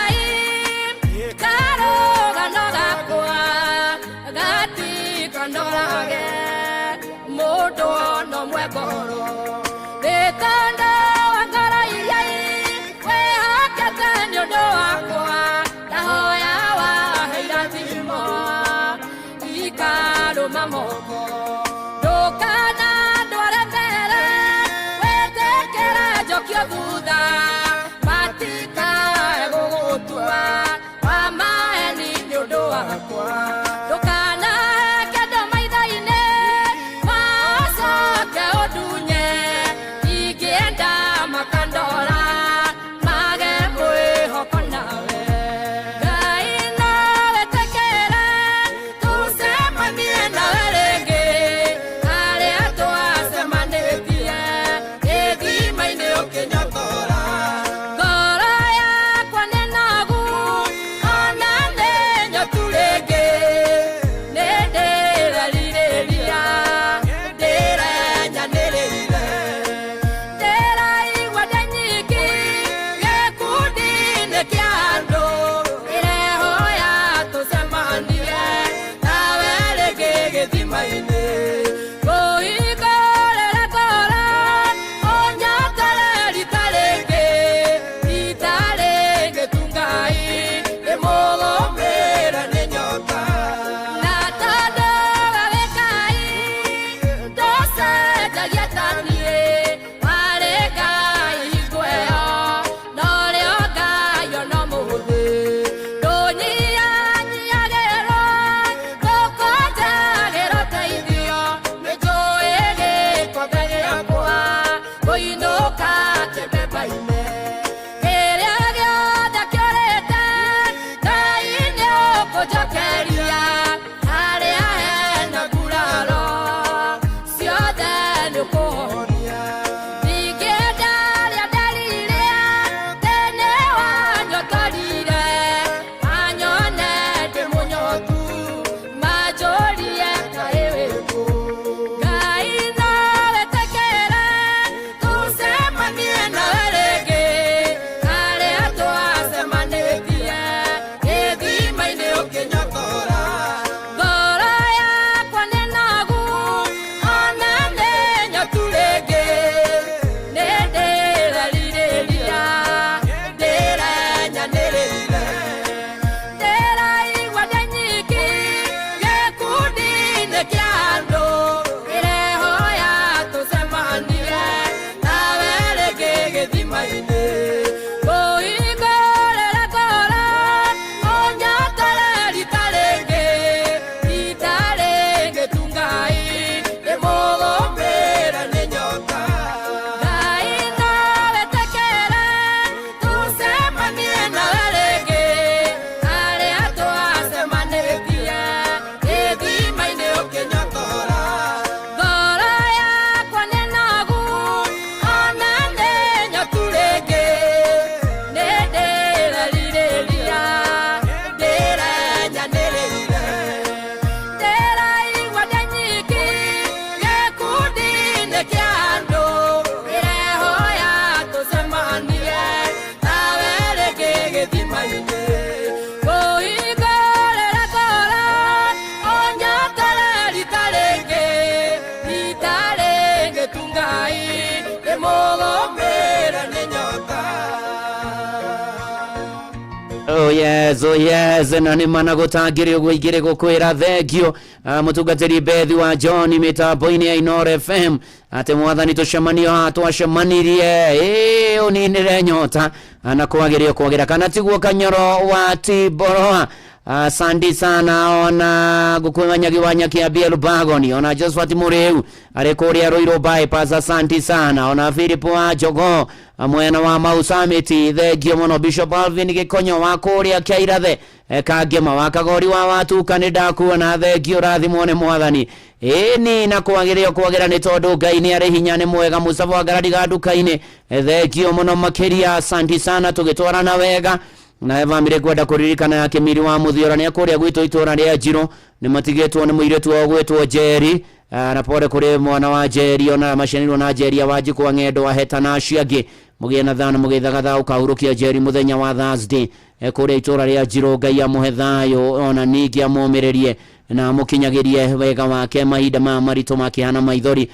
Oh yes, oh yes, na nĩ mana gũtangĩrĩ ũguo ingĩrĩ gũkwĩra thengio. Mũtungatĩri Bethi wa John mĩtambo-inĩ ya Inoro FM atĩ mwathani tũcemanio haha twacemanirie ĩĩ ũninĩre nyota. Na kwagĩrĩ kwagĩra kana tiguo kanyoro wa Tiboroa. Asante sana ona gukwemanyagi wa Nyakiambia Lubagoni, ona Josephat Mureu arĩ kũrĩa Ruiru bypass, asante sana ona Philip wa Jogo mwena wa Mau Summit, thengio mũno. Bishop Alvin Gĩkonyo wa kũrĩa Kĩairathe, Kangema wa Kagori wa Watuka, nĩ ndakuona, thengio, rathimwo nĩ mwathani. Ĩni na kwagĩrĩo kwagĩra nĩ tondũ Ngai nĩ arĩ hinya, nĩ mwega. Musafa wa Ngarariga nduka-inĩ, thengio mũno makĩria, asante sana, tũgĩtwarana wega na bamĩrĩ. Kwenda kũririkana ya Kĩmiri wa Mũthiora nĩ kũrĩa gwitũ itũra rĩa Njirũ, nĩ matigĩtwo nĩ mũirĩtu wao gwĩtwo Njeri. Na pole kũrĩ mwana wa Njeri, ona maciarirwo na Njeri ya Wanjikũ wa Ng'endo wa Heta na acio angĩ. Mũgĩe na thana mũgĩthaga tha ũkahurũkia Njeri mũthenya wa Thursday, kũrĩa itũra rĩa Njirũ. Ngai amũhe thayũ, ona ningĩ amũmĩrĩrie na amũkinyagĩrie wega wake mahinda maya maritũ makĩhana maithori,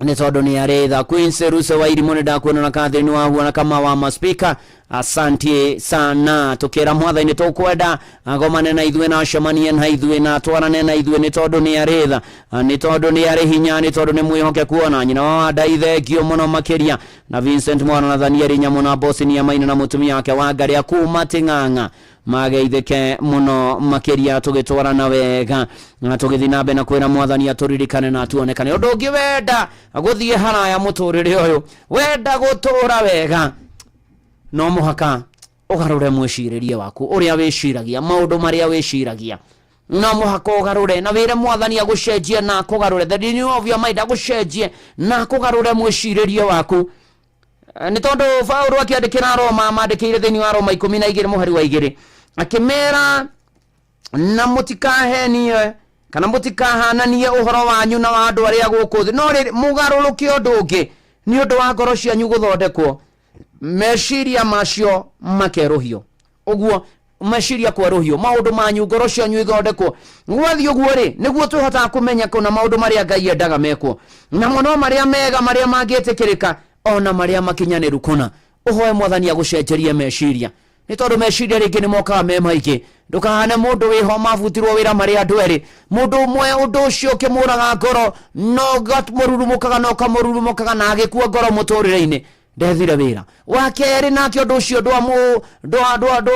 nĩ tondũ nĩ arĩ tha. Queen Ruse wa Irimũ, nĩ ndakuona, na Catherine wa Huo na kama wa maspika, asante sana. Tukĩra mwathani tũkwenda agomane na ithuĩ na acemanie na ithuĩ na atwarane na ithuĩ, nĩ tondũ nĩ arĩ tha, nĩ tondũ nĩ arĩ hinya, nĩ tondũ nĩ mwĩhokeku. Ona nyina wa Wandai, thengio mũno makĩria, na Vincent mwana na Danieli Nyamũ na Bosinia Maina na mũtumia wake wa Ngarĩa kuma Ting'ang'a, mageithĩke mũno makĩria, tũgĩtwarana wega na tũgĩthiĩ na mbere na kwĩra mwathani atũririkane na atuonekane. Ũndũ ũngĩ, wenda gũthiĩ haraya mũtũrĩre ũyũ, wenda gũtũra wega, no mũhaka ũgarũre mwĩcirĩrie waku, ũrĩa wĩciragia, maũndũ marĩa wĩciragia, no mũhaka ũgarũre na wĩre mwathani agũcenjie na akũgarũre, the renewal of your mind, agũcenjie na akũgarũre mwĩcirĩrie waku, nĩ tondũ Paulo akĩandĩkĩra Roma, mandĩkĩire thĩinĩ wa Roma 12 mũhari wa 2, akĩmera na mũtikahenie kana mũtikahananie ũhoro wanyu na wa andũ arĩa gũkũ thĩ, no rĩrĩ mũgarũrũke ũndũ ũngĩ nĩ ũndũ wa ngoro cianyu gũthondekwo, meciria macio makerũhio. Ũguo meciria kwerũhio, maũndũ manyu, ngoro cianyu ithondekwo, gwathiĩ ũguo rĩ, nĩguo twĩhotaga kũmenya kũna maũndũ marĩa Ngai endaga mekwo, namo no marĩa mega, marĩa mangĩtĩkĩrĩka, ona marĩa makinyanĩru kũna. Ũhoe mwathani agũcenjerie meciria, nĩ tondũ meciria rĩngĩ nĩ mokaga me maingĩ. Ndũkahane mũndũ wĩho mabutirwo wĩra marĩ andũ erĩ, mũndũ ũmwe ũndũ ũcio ũkĩmũraga ngoro no mũrurumũkaga na ũkamũrurumũkaga na agĩkua ngoro mũtũrĩre-inĩ, ndethire wĩra wa kerĩ, nake ũndũ ũcio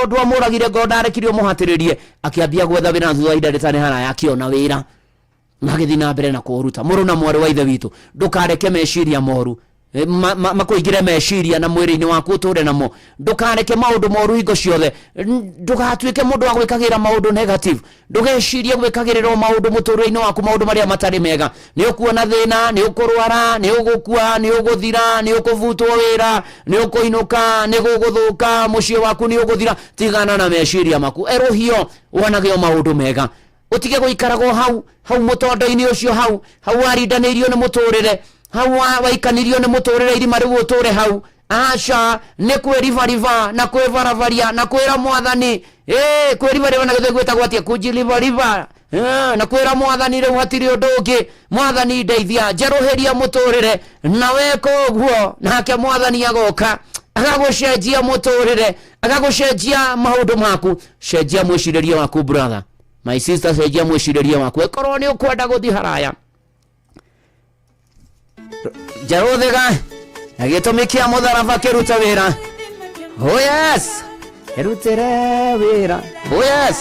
ndwamũragire ngoro, ndarekirio mũhatĩrĩrie, akĩambia gwetha wĩra, na thutha wa ihinda rĩtarĩ haraya akĩona wĩra na agĩthiĩ na mbere na kũũruta. Mũrũ na mwarĩ wa ithe witũ, ndũkareke meciria moru makũingĩre meciria na mwĩrĩ-inĩ waku ũtũre namo. Ndũkareke maũndũ moru hingo ciothe, ndũgatuĩke mũndũ wa gwĩkagĩra maũndũ negative, ndũgecirie gwĩkagĩrĩrwo maũndũ mũtũrĩre-inĩ waku, maũndũ marĩa matarĩ mega. Nĩ ũkuona thĩna, nĩ ũkũrwara, nĩ ũgũkua, nĩ ũgũthira, nĩ ũkũbutwo wĩra, nĩ ũkũinũka, nĩ gũgũthũka, mũciĩ waku nĩ ũgũthira. Tigana na meciria maku, erũhio, wonage o maũndũ mega, ũtige gũikaragwo hau hau mũtondo-inĩ ũcio, hau hau warindanĩirio nĩ mũtũrĩre, hau waikanirio nĩ mũtũrĩre irima rĩu ũtũre hau. Aca, nĩ kwĩribariba na kwĩbarabaria na kwĩra mwathani, ĩ kwĩribariba na gĩthũngũ gwĩtagwo atĩa? Kujiribariba. Na kwĩra mwathani rĩu hatirĩ ũndũ ũngĩ, mwathani ndeithia, njerũhĩria mũtũrĩre. Na weka ũguo, nake mwathani agoka agagũcenjia mũtũrĩre, agagũcenjia maũndũ maku. Cenjia mwĩcirĩrie waku, brother, my sister, cenjia mwĩcirĩrie waku ĩkorwo nĩ ũkwenda gũthiĩ haraya. Njerũthĩga na gĩtũmi kĩa mũtharaba kĩrute wĩra. Oh yes, kĩrutĩre wĩra. Oh yes.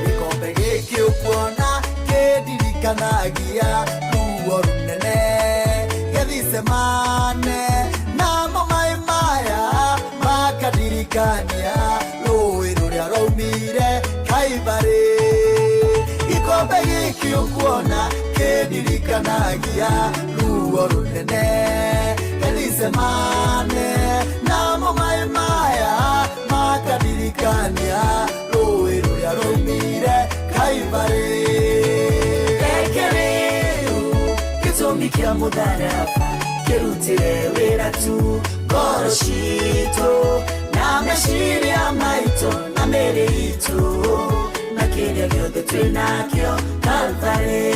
Gĩkombe gĩkĩ ũkuona kĩndirikanagia ruo rũnene Gethsemane, namo maĩ maya makandirikania rũĩ rũrĩa rwaumire Kaibarĩ. Gĩkombe gĩkĩ ũkuona kĩndirikanagia ruo rũnene Gethsemane, namo maĩ maya makandirikania rũĩ rũrĩa rwaumire Kaibarĩ. Reke rĩu gĩtũmi kĩa mũtharaba kĩrutĩre wĩra tu ngoro citũ na meciria maitũ na mĩĩrĩ itũ na kĩrĩa gĩothe twĩ nakĩo Kalvarĩ.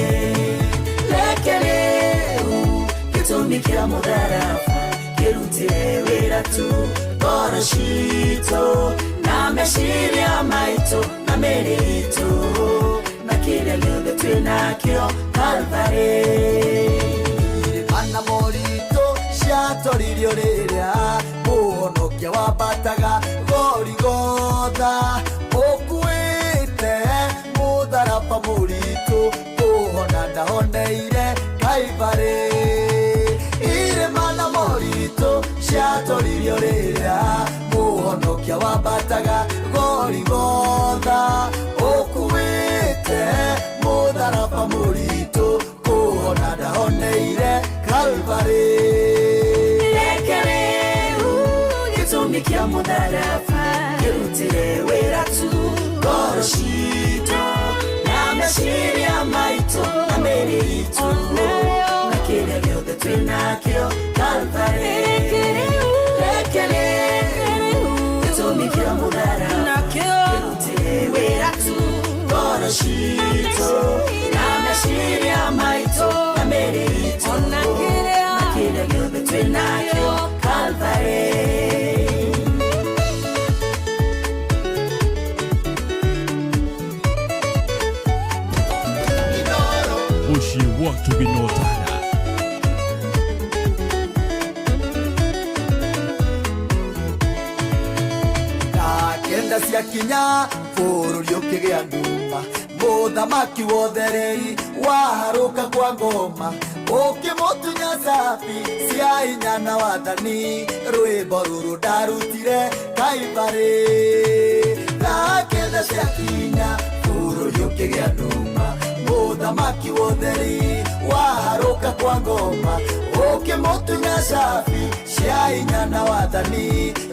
Reke rĩu Gĩtũmi kĩa mũtharaba kĩrutĩre wĩra tu ngoro citũ na meciria maitũ na mĩĩrĩ itũ na kĩrĩa gĩothe twĩ nakĩo Kalvarĩ. Irĩma na moritũ ciatoririo rĩrĩa mũhonokia wambataga Gorigotha ũkuĩte mũtharaba mũritũ kũhona ndahoneire Kaibarĩ. Irĩma na moritũ ciatoririo rĩrĩa mũhonokia wambataga Gorigotha ũkuĩte mũtharaba mũritũ kũhona ndahoneire Kalvarĩ. Reke rĩu gĩtũmi kĩa mũtharaba kĩrutĩre wĩra tu ngoro citũ na meciria maitũ na mĩĩrĩ itũ na kĩrĩa gĩothe twĩ nakĩo Kalvarĩ. Reke rĩu gĩtũmi kĩa mũtharaba kĩrutĩre wĩra tu ngoro citũ na meciria maitũ na mĩĩrĩ itũ na kĩrĩa gĩothe twĩ nakĩo Kalvarĩ. Mũciĩ wa Tũgĩnotana. Na kenda ciakinya bũrũri ũkĩgĩa nduma mũthamaki wotherei waharũka kwa ngoma ũkĩmũtunya cabi cia hinya na wathani rwĩmbo rũrũ ndarutire Kaibarĩ. Na kenda ciakinya bũrũri ũkĩgĩa nduma mũthamaki wotheri waharũka kwa ngoma ũkĩmũtunya cabi cia hinya na wathani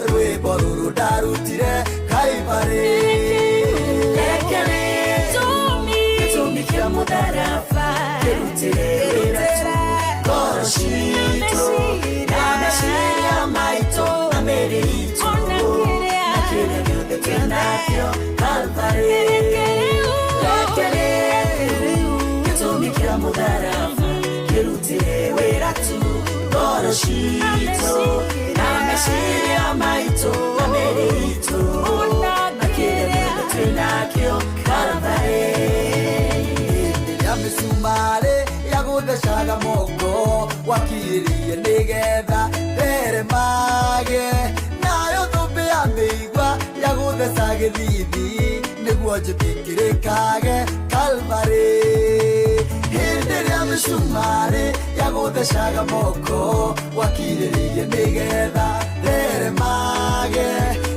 rwĩmbo rũrũ ndarutire Kaibarĩ. Reke rĩu gĩtũmi kĩa mũtharaba kĩrutĩre wĩra tu ngoro citũ na meciria maitũ na mĩĩrĩ itũ na kĩrĩa gĩothe twĩ nakĩo Kalvarĩ. Reke rĩu gĩtũmi kĩa mũtharaba kĩrutĩre wĩra tu ngoro citũ na meciria maitũ na mĩĩrĩ itũ na kĩrĩa gĩothe twĩ nakĩo Kalvarĩ. Ya mĩcumarĩ ya gũthecaga moko wakiririe nĩgetha theremage nayo thũmbĩ ya mĩigua ya gũtheca gĩthithi nĩguo njĩtĩkĩrĩkage Kalvarĩ. Hĩndĩ ĩrĩa mĩcumarĩ ya gũthecaga moko wakirĩrĩirie nĩgetha theremage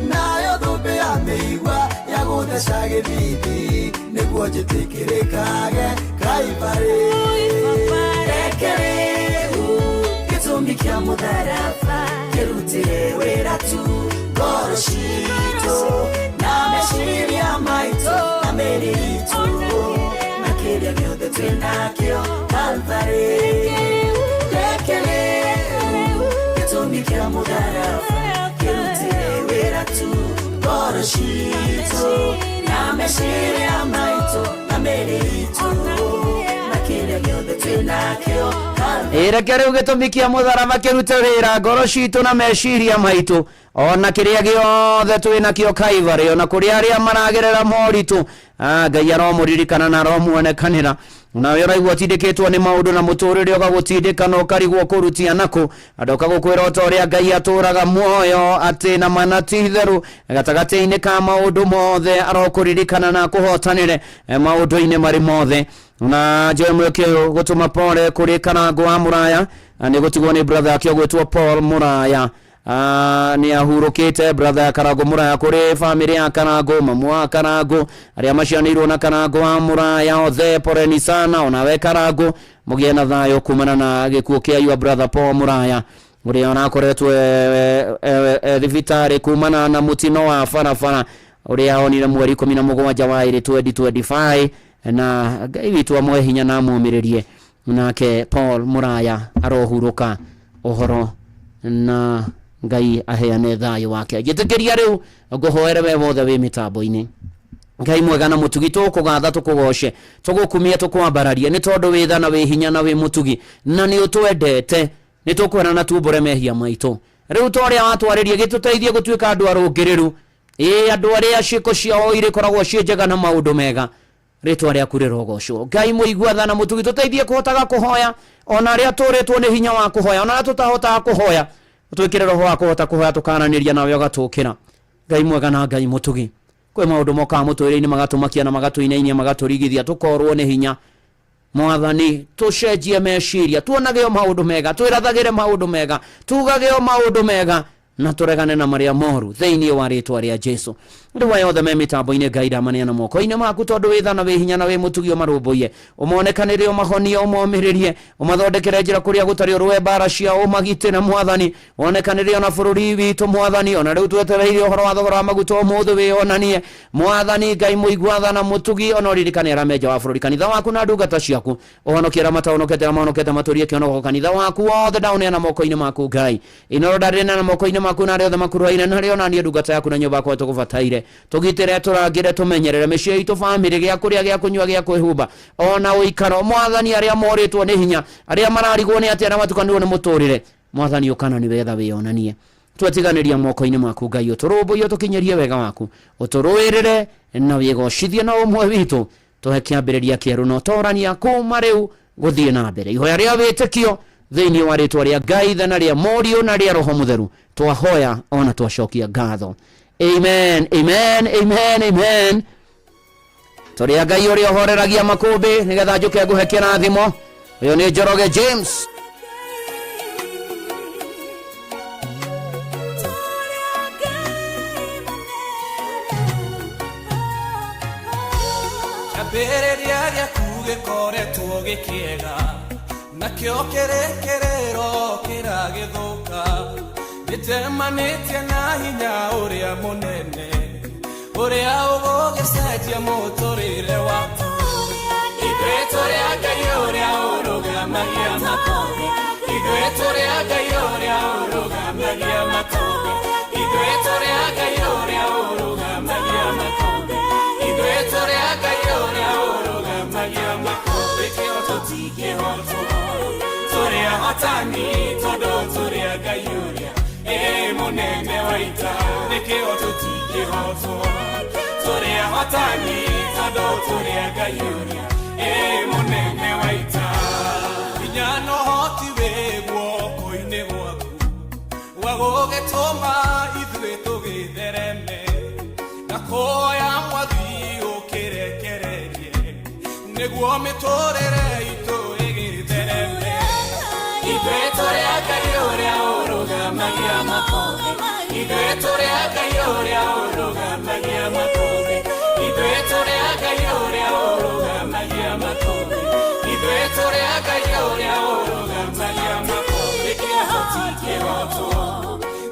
nayo thũmbĩ ya mĩigua ya gũtheca gĩthithi nĩguo njĩtĩkĩrĩkage Kaibarĩ. Reke rĩu gĩtũmi kĩa mũtharaba kĩrutĩre wĩra tu ngoro citũ na meciria maitũ na mĩĩrĩ itũ na kĩrĩa gĩothe twĩ nakĩo Kalvarĩ. Reke rĩu gĩtũmi kĩa mũtharaba kĩrutĩre wĩra tu ngoro citũ na meciria maitũ na mĩĩrĩ itũ na kĩrĩa gĩothe twĩ nakĩo Kalvarĩ. Reke rĩu gĩtũmi kĩa mũtharaba kĩrute wĩra ngoro citũ na meciria maitũ ona kĩrĩa gĩothe twĩ nakĩo Kaibarĩ, ona kũrĩ arĩa maragerera moritũ Ngai aromũririkana na aromuonekanĩra. Nawe ũraigua ũtindĩkĩtwo nĩ maũndũ na mũtũrĩre ũgagũtindĩka na ũkarigwo kũrutia nakũ andũ ũkagũkwĩra ota ũrĩa Ngai atũraga muoyo atĩ na mana ti itherũ gatagatĩ-inĩ ka maũndũ mothe arokũririkana na akũhotanĩre maũndũ-inĩ marĩ mothe. Na njoe mweke ũyũ gũtũma pole kũrĩ Karangũ wa Mũraya nĩ gũtigwo nĩ brother yake ũgwĩtwo Paul Mũraya. Nĩ ahurũkĩte brother ya Karangũ Mũraya kũrĩ famĩlĩ ya Karangũ, mamu wa Karangũ arĩa macianĩirwo na Karangũ wa Mũraya othe, poleni sana. Onawe Karangũ mũgĩe na thayũ kumana na gĩkuũ kĩa your brother Paul Mũraya ũrĩa ũrakoretwo thibitarĩ kumana na mũtino wa barabara ũrĩa onire mweri 17 wa ĩrĩ 2025 na Ngai witũ amũhe hinya na amũmĩrĩrie. Nake Paul Mũraya arohurũka ũhoro na Ngai aheane thayũ wake. Njĩtĩkĩria rĩu ngũhoere we wothe wĩ mĩtambo-inĩ. Ngai mwega na mũtugi, tũkũgatha tũkũgoce tũgũkumia tũkwambararie nĩ tondũ wĩ tha na wĩ hinya na wĩ mũtugi na nĩ ũtwendete. Nĩ tũkwĩra na tumbũre mehia maitũ. Rĩu ta ũrĩa watwarĩria gĩtũteithie gũtuĩka andũ arũngĩrĩru, ĩĩ andũ arĩa ciĩko ciao irĩkoragwo ciĩ njega na maũndũ mega. Rĩtwa rĩaku rĩrogocwo. Ngai mũigua tha na mũtugi, tũteithie kũhotaga kũhoya ona arĩa tũrĩtwo nĩ hinya wa kũhoya, ona arĩa tũtahotaga kũhoya, ũtwĩkĩre roho wa kũhota kũhoya tũkaranĩria nawe ũgatũkĩra. Ngai mwega na Ngai mũtugi, kwĩ maũndũ mokaga mũtũrĩre-inĩ magatũmakia na magatũinainia magatũrigithia tũkorwo nĩ hinya. Mwathani, tũcenjie meciria, tuonage o maũndũ mega, twĩrathagĩre maũndũ mega, tugage o maũndũ mega, na tũregane na marĩa moru thĩinĩ wa rĩtwa rĩa Jesu. Rĩu aya othe me mĩtambo-inĩ, Ngai ndamaneana moko-inĩ maku, tondũ wĩ tha na wĩ hinya na wĩ mũtugi, ũmarũmbũiye, ũmonekanĩre, ũmahonie, ũmomĩrĩrie, ũmathondekere njĩra kũrĩa gũtarĩ, ũrũe mbara ciao, ũmagitĩre Mwathani, wonekanĩre ona bũrũri witũ Mwathani, ona rĩu twetereire ũhoro wa thogora wa maguta ũmũthĩ wĩonanie Mwathani Ngai mũigua tha na mũtugi, ona ũririkane arĩa me nja wa bũrũri, kanitha waku na ndungata ciaku, ũhonokie arĩa matahonokete, arĩa mahonokete matũrie kĩhonoko, kanitha waku wothe ndaũneana moko-inĩ maku Ngai, Inoro ndarĩneana moko-inĩ maku na arĩa othe makuruhaine narĩo, na niĩ ndungata yaku na nyũmba yakwa tũgũbataire. Tũgitĩre, tũrangĩre, tũmenyerere mĩciĩ itũ, bamĩrĩ, gĩa kũrĩa, gĩa kũnyua, gĩa kwĩhumba, ona ũikaro. Mwathani, arĩa morĩtwo nĩ hinya, arĩa mararigwo nĩ atĩa, arĩa matukanĩirwo nĩ mũtũrĩre, Mwathani ũkana nĩ wetha wĩyonanie. Twatiganĩria moko-inĩ maku Ngai, ũtũrũmbũiye, ũtũkinyĩrie wega waku, ũtũrũĩrĩre na wĩgocithie na ũmwe witũ, tũhe kĩambĩrĩria kĩerũ na ũtorania kuma rĩu gũthiĩ na mbere. Ihoya rĩa wĩtĩkio thĩinĩ wa rĩtwa rĩa Ngai Ithe na rĩa Mũriũ na rĩa Roho Mũtheru twahoya ona twacokia ngatho. Amen, amen, amen, amen. Tũrĩ a Ngai ũrĩa ũhoreragia makũmbĩ nĩgetha njũke ngũhe kĩrathimo. Ũyũ nĩ Njoroge James. Kĩambĩrĩria gĩaku gĩkoretwo gĩkĩega, nakĩo kĩrĩkĩrĩro kĩragĩthũka. Nĩnjemanĩtie na hinya ũrĩa mũnene, ũrĩa ũgũgĩcenjia mũtũrĩre waku. Ithuĩ tũrĩ a Ngai ũrĩa ũrũgamagia makũmbĩ. Ithuĩ tũrĩ a Ngai ũrĩa ũrũgamagia makũmbĩ. Ithuĩ tũrĩ a Ngai ũrĩa ũrũgamagia makũmbĩ. Ithuĩ tũrĩ a Ngai ũrĩa ũrũgamagia makũmbĩ. Kĩhoto ti kĩhoto. Tũrĩ ahotani tondũ tũrĩ a Ngai ũrĩa ĩ mũnene wa ita. Nĩ kĩhoto ti kĩhoto. Tũrĩ ahotani tondũ tũrĩ a Ngai ũrĩa ĩ mũnene wa ita. Hinya na ũhoti wĩ guoko-inĩ gwaku wa gũgĩtũma ithuĩ tũgĩthereme na kũhoya mwathi ũkĩrekererie nĩguo mĩtũrĩre itũ ĩgĩthereme. Ithuĩ tũrĩ a Ngai ũrĩa ũrũgamagia makũmbĩ. Ithuĩ tũrĩ a Ngai ũrĩa ũrũgamagia makũmbĩ. Ithuĩ tũrĩ a Ngai ũrĩa ũrũgamagia makũmbĩ. Ithuĩ tũrĩ a Ngai ũrĩa ũrũgamagia makũmbĩ. Kĩhoto ti kĩhoto.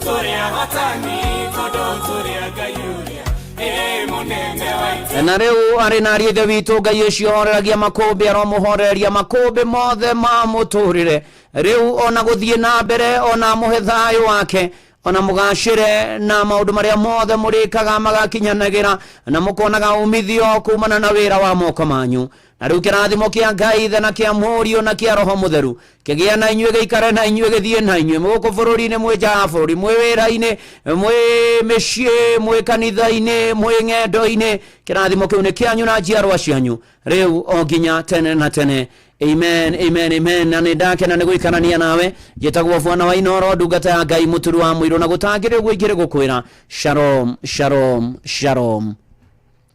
Tũrĩ ahotani tondũ tũrĩ a Ngai ũrĩa ĩ mũnene wa ita. Na rĩu arĩ na ariũ ithe witũ, Ngai ũcio ũhoreragia makũmbĩ aromũhoreria makũmbĩ mothe ma mũtũrĩre rĩu ona gũthiĩ na mbere, ona amũhe thayũ wake, ona mũgacĩre na maũndũ marĩa mothe mũrĩkaga magakinyanagĩra, na mũkonaga umithio kumana na wĩra wa moko manyu. Na rĩu kĩrathimo kĩa Ngai Ithe na kĩa Mũriũ na kĩa Roho Mũtheru kĩgĩe na inyuĩ, gĩikare na inyuĩ, gĩthiĩ na inyuĩ gũkũ bũrũri-inĩ, mwĩ nja ya bũrũri, mwĩ wĩra-inĩ, mwĩ mĩciĩ, mwĩ kanitha-inĩ, mwĩ ng'endo-inĩ. Kĩrathimo kĩu nĩ kĩanyu na njiarwa cianyu rĩu o nginya tene na tene. Amen, amen, amen. Na nĩ ndakena nĩ gũikarania nawe. Njĩtagwo Bwana wa Inoro, ndungata ya Ngai, mũturu wa mũirũ, na gũtangĩrĩ ũguo ingĩrĩ gũkwĩra shalom, shalom, shalom.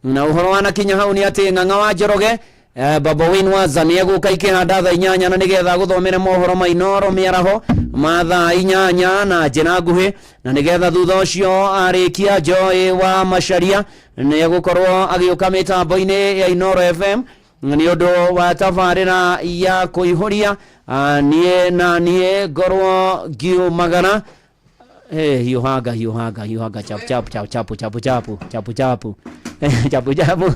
Na ũhoro wanakinya hau nĩ atĩ Ng'ang'a wa Njoroge Baba Wayne Waza nĩ egũka ikĩhanda thaa 8 na nĩgetha agũthomere mohoro ma Inoro mĩaraho ma thaa 8 na njĩra nguhĩ, na nĩgetha thutha ũcio arĩkia Joy wa Macharia nĩ egũkorwo agĩũka mĩtambo-inĩ ya Inoro FM nĩ ũndũ wa tabarĩra ya kũihũria. Niĩ na niĩ ngorwo ngiumagara. Hey, hiuhanga hiuhanga hiuhanga chapu chapu chapu chapu chapu chapu chapu chapu chapu chapu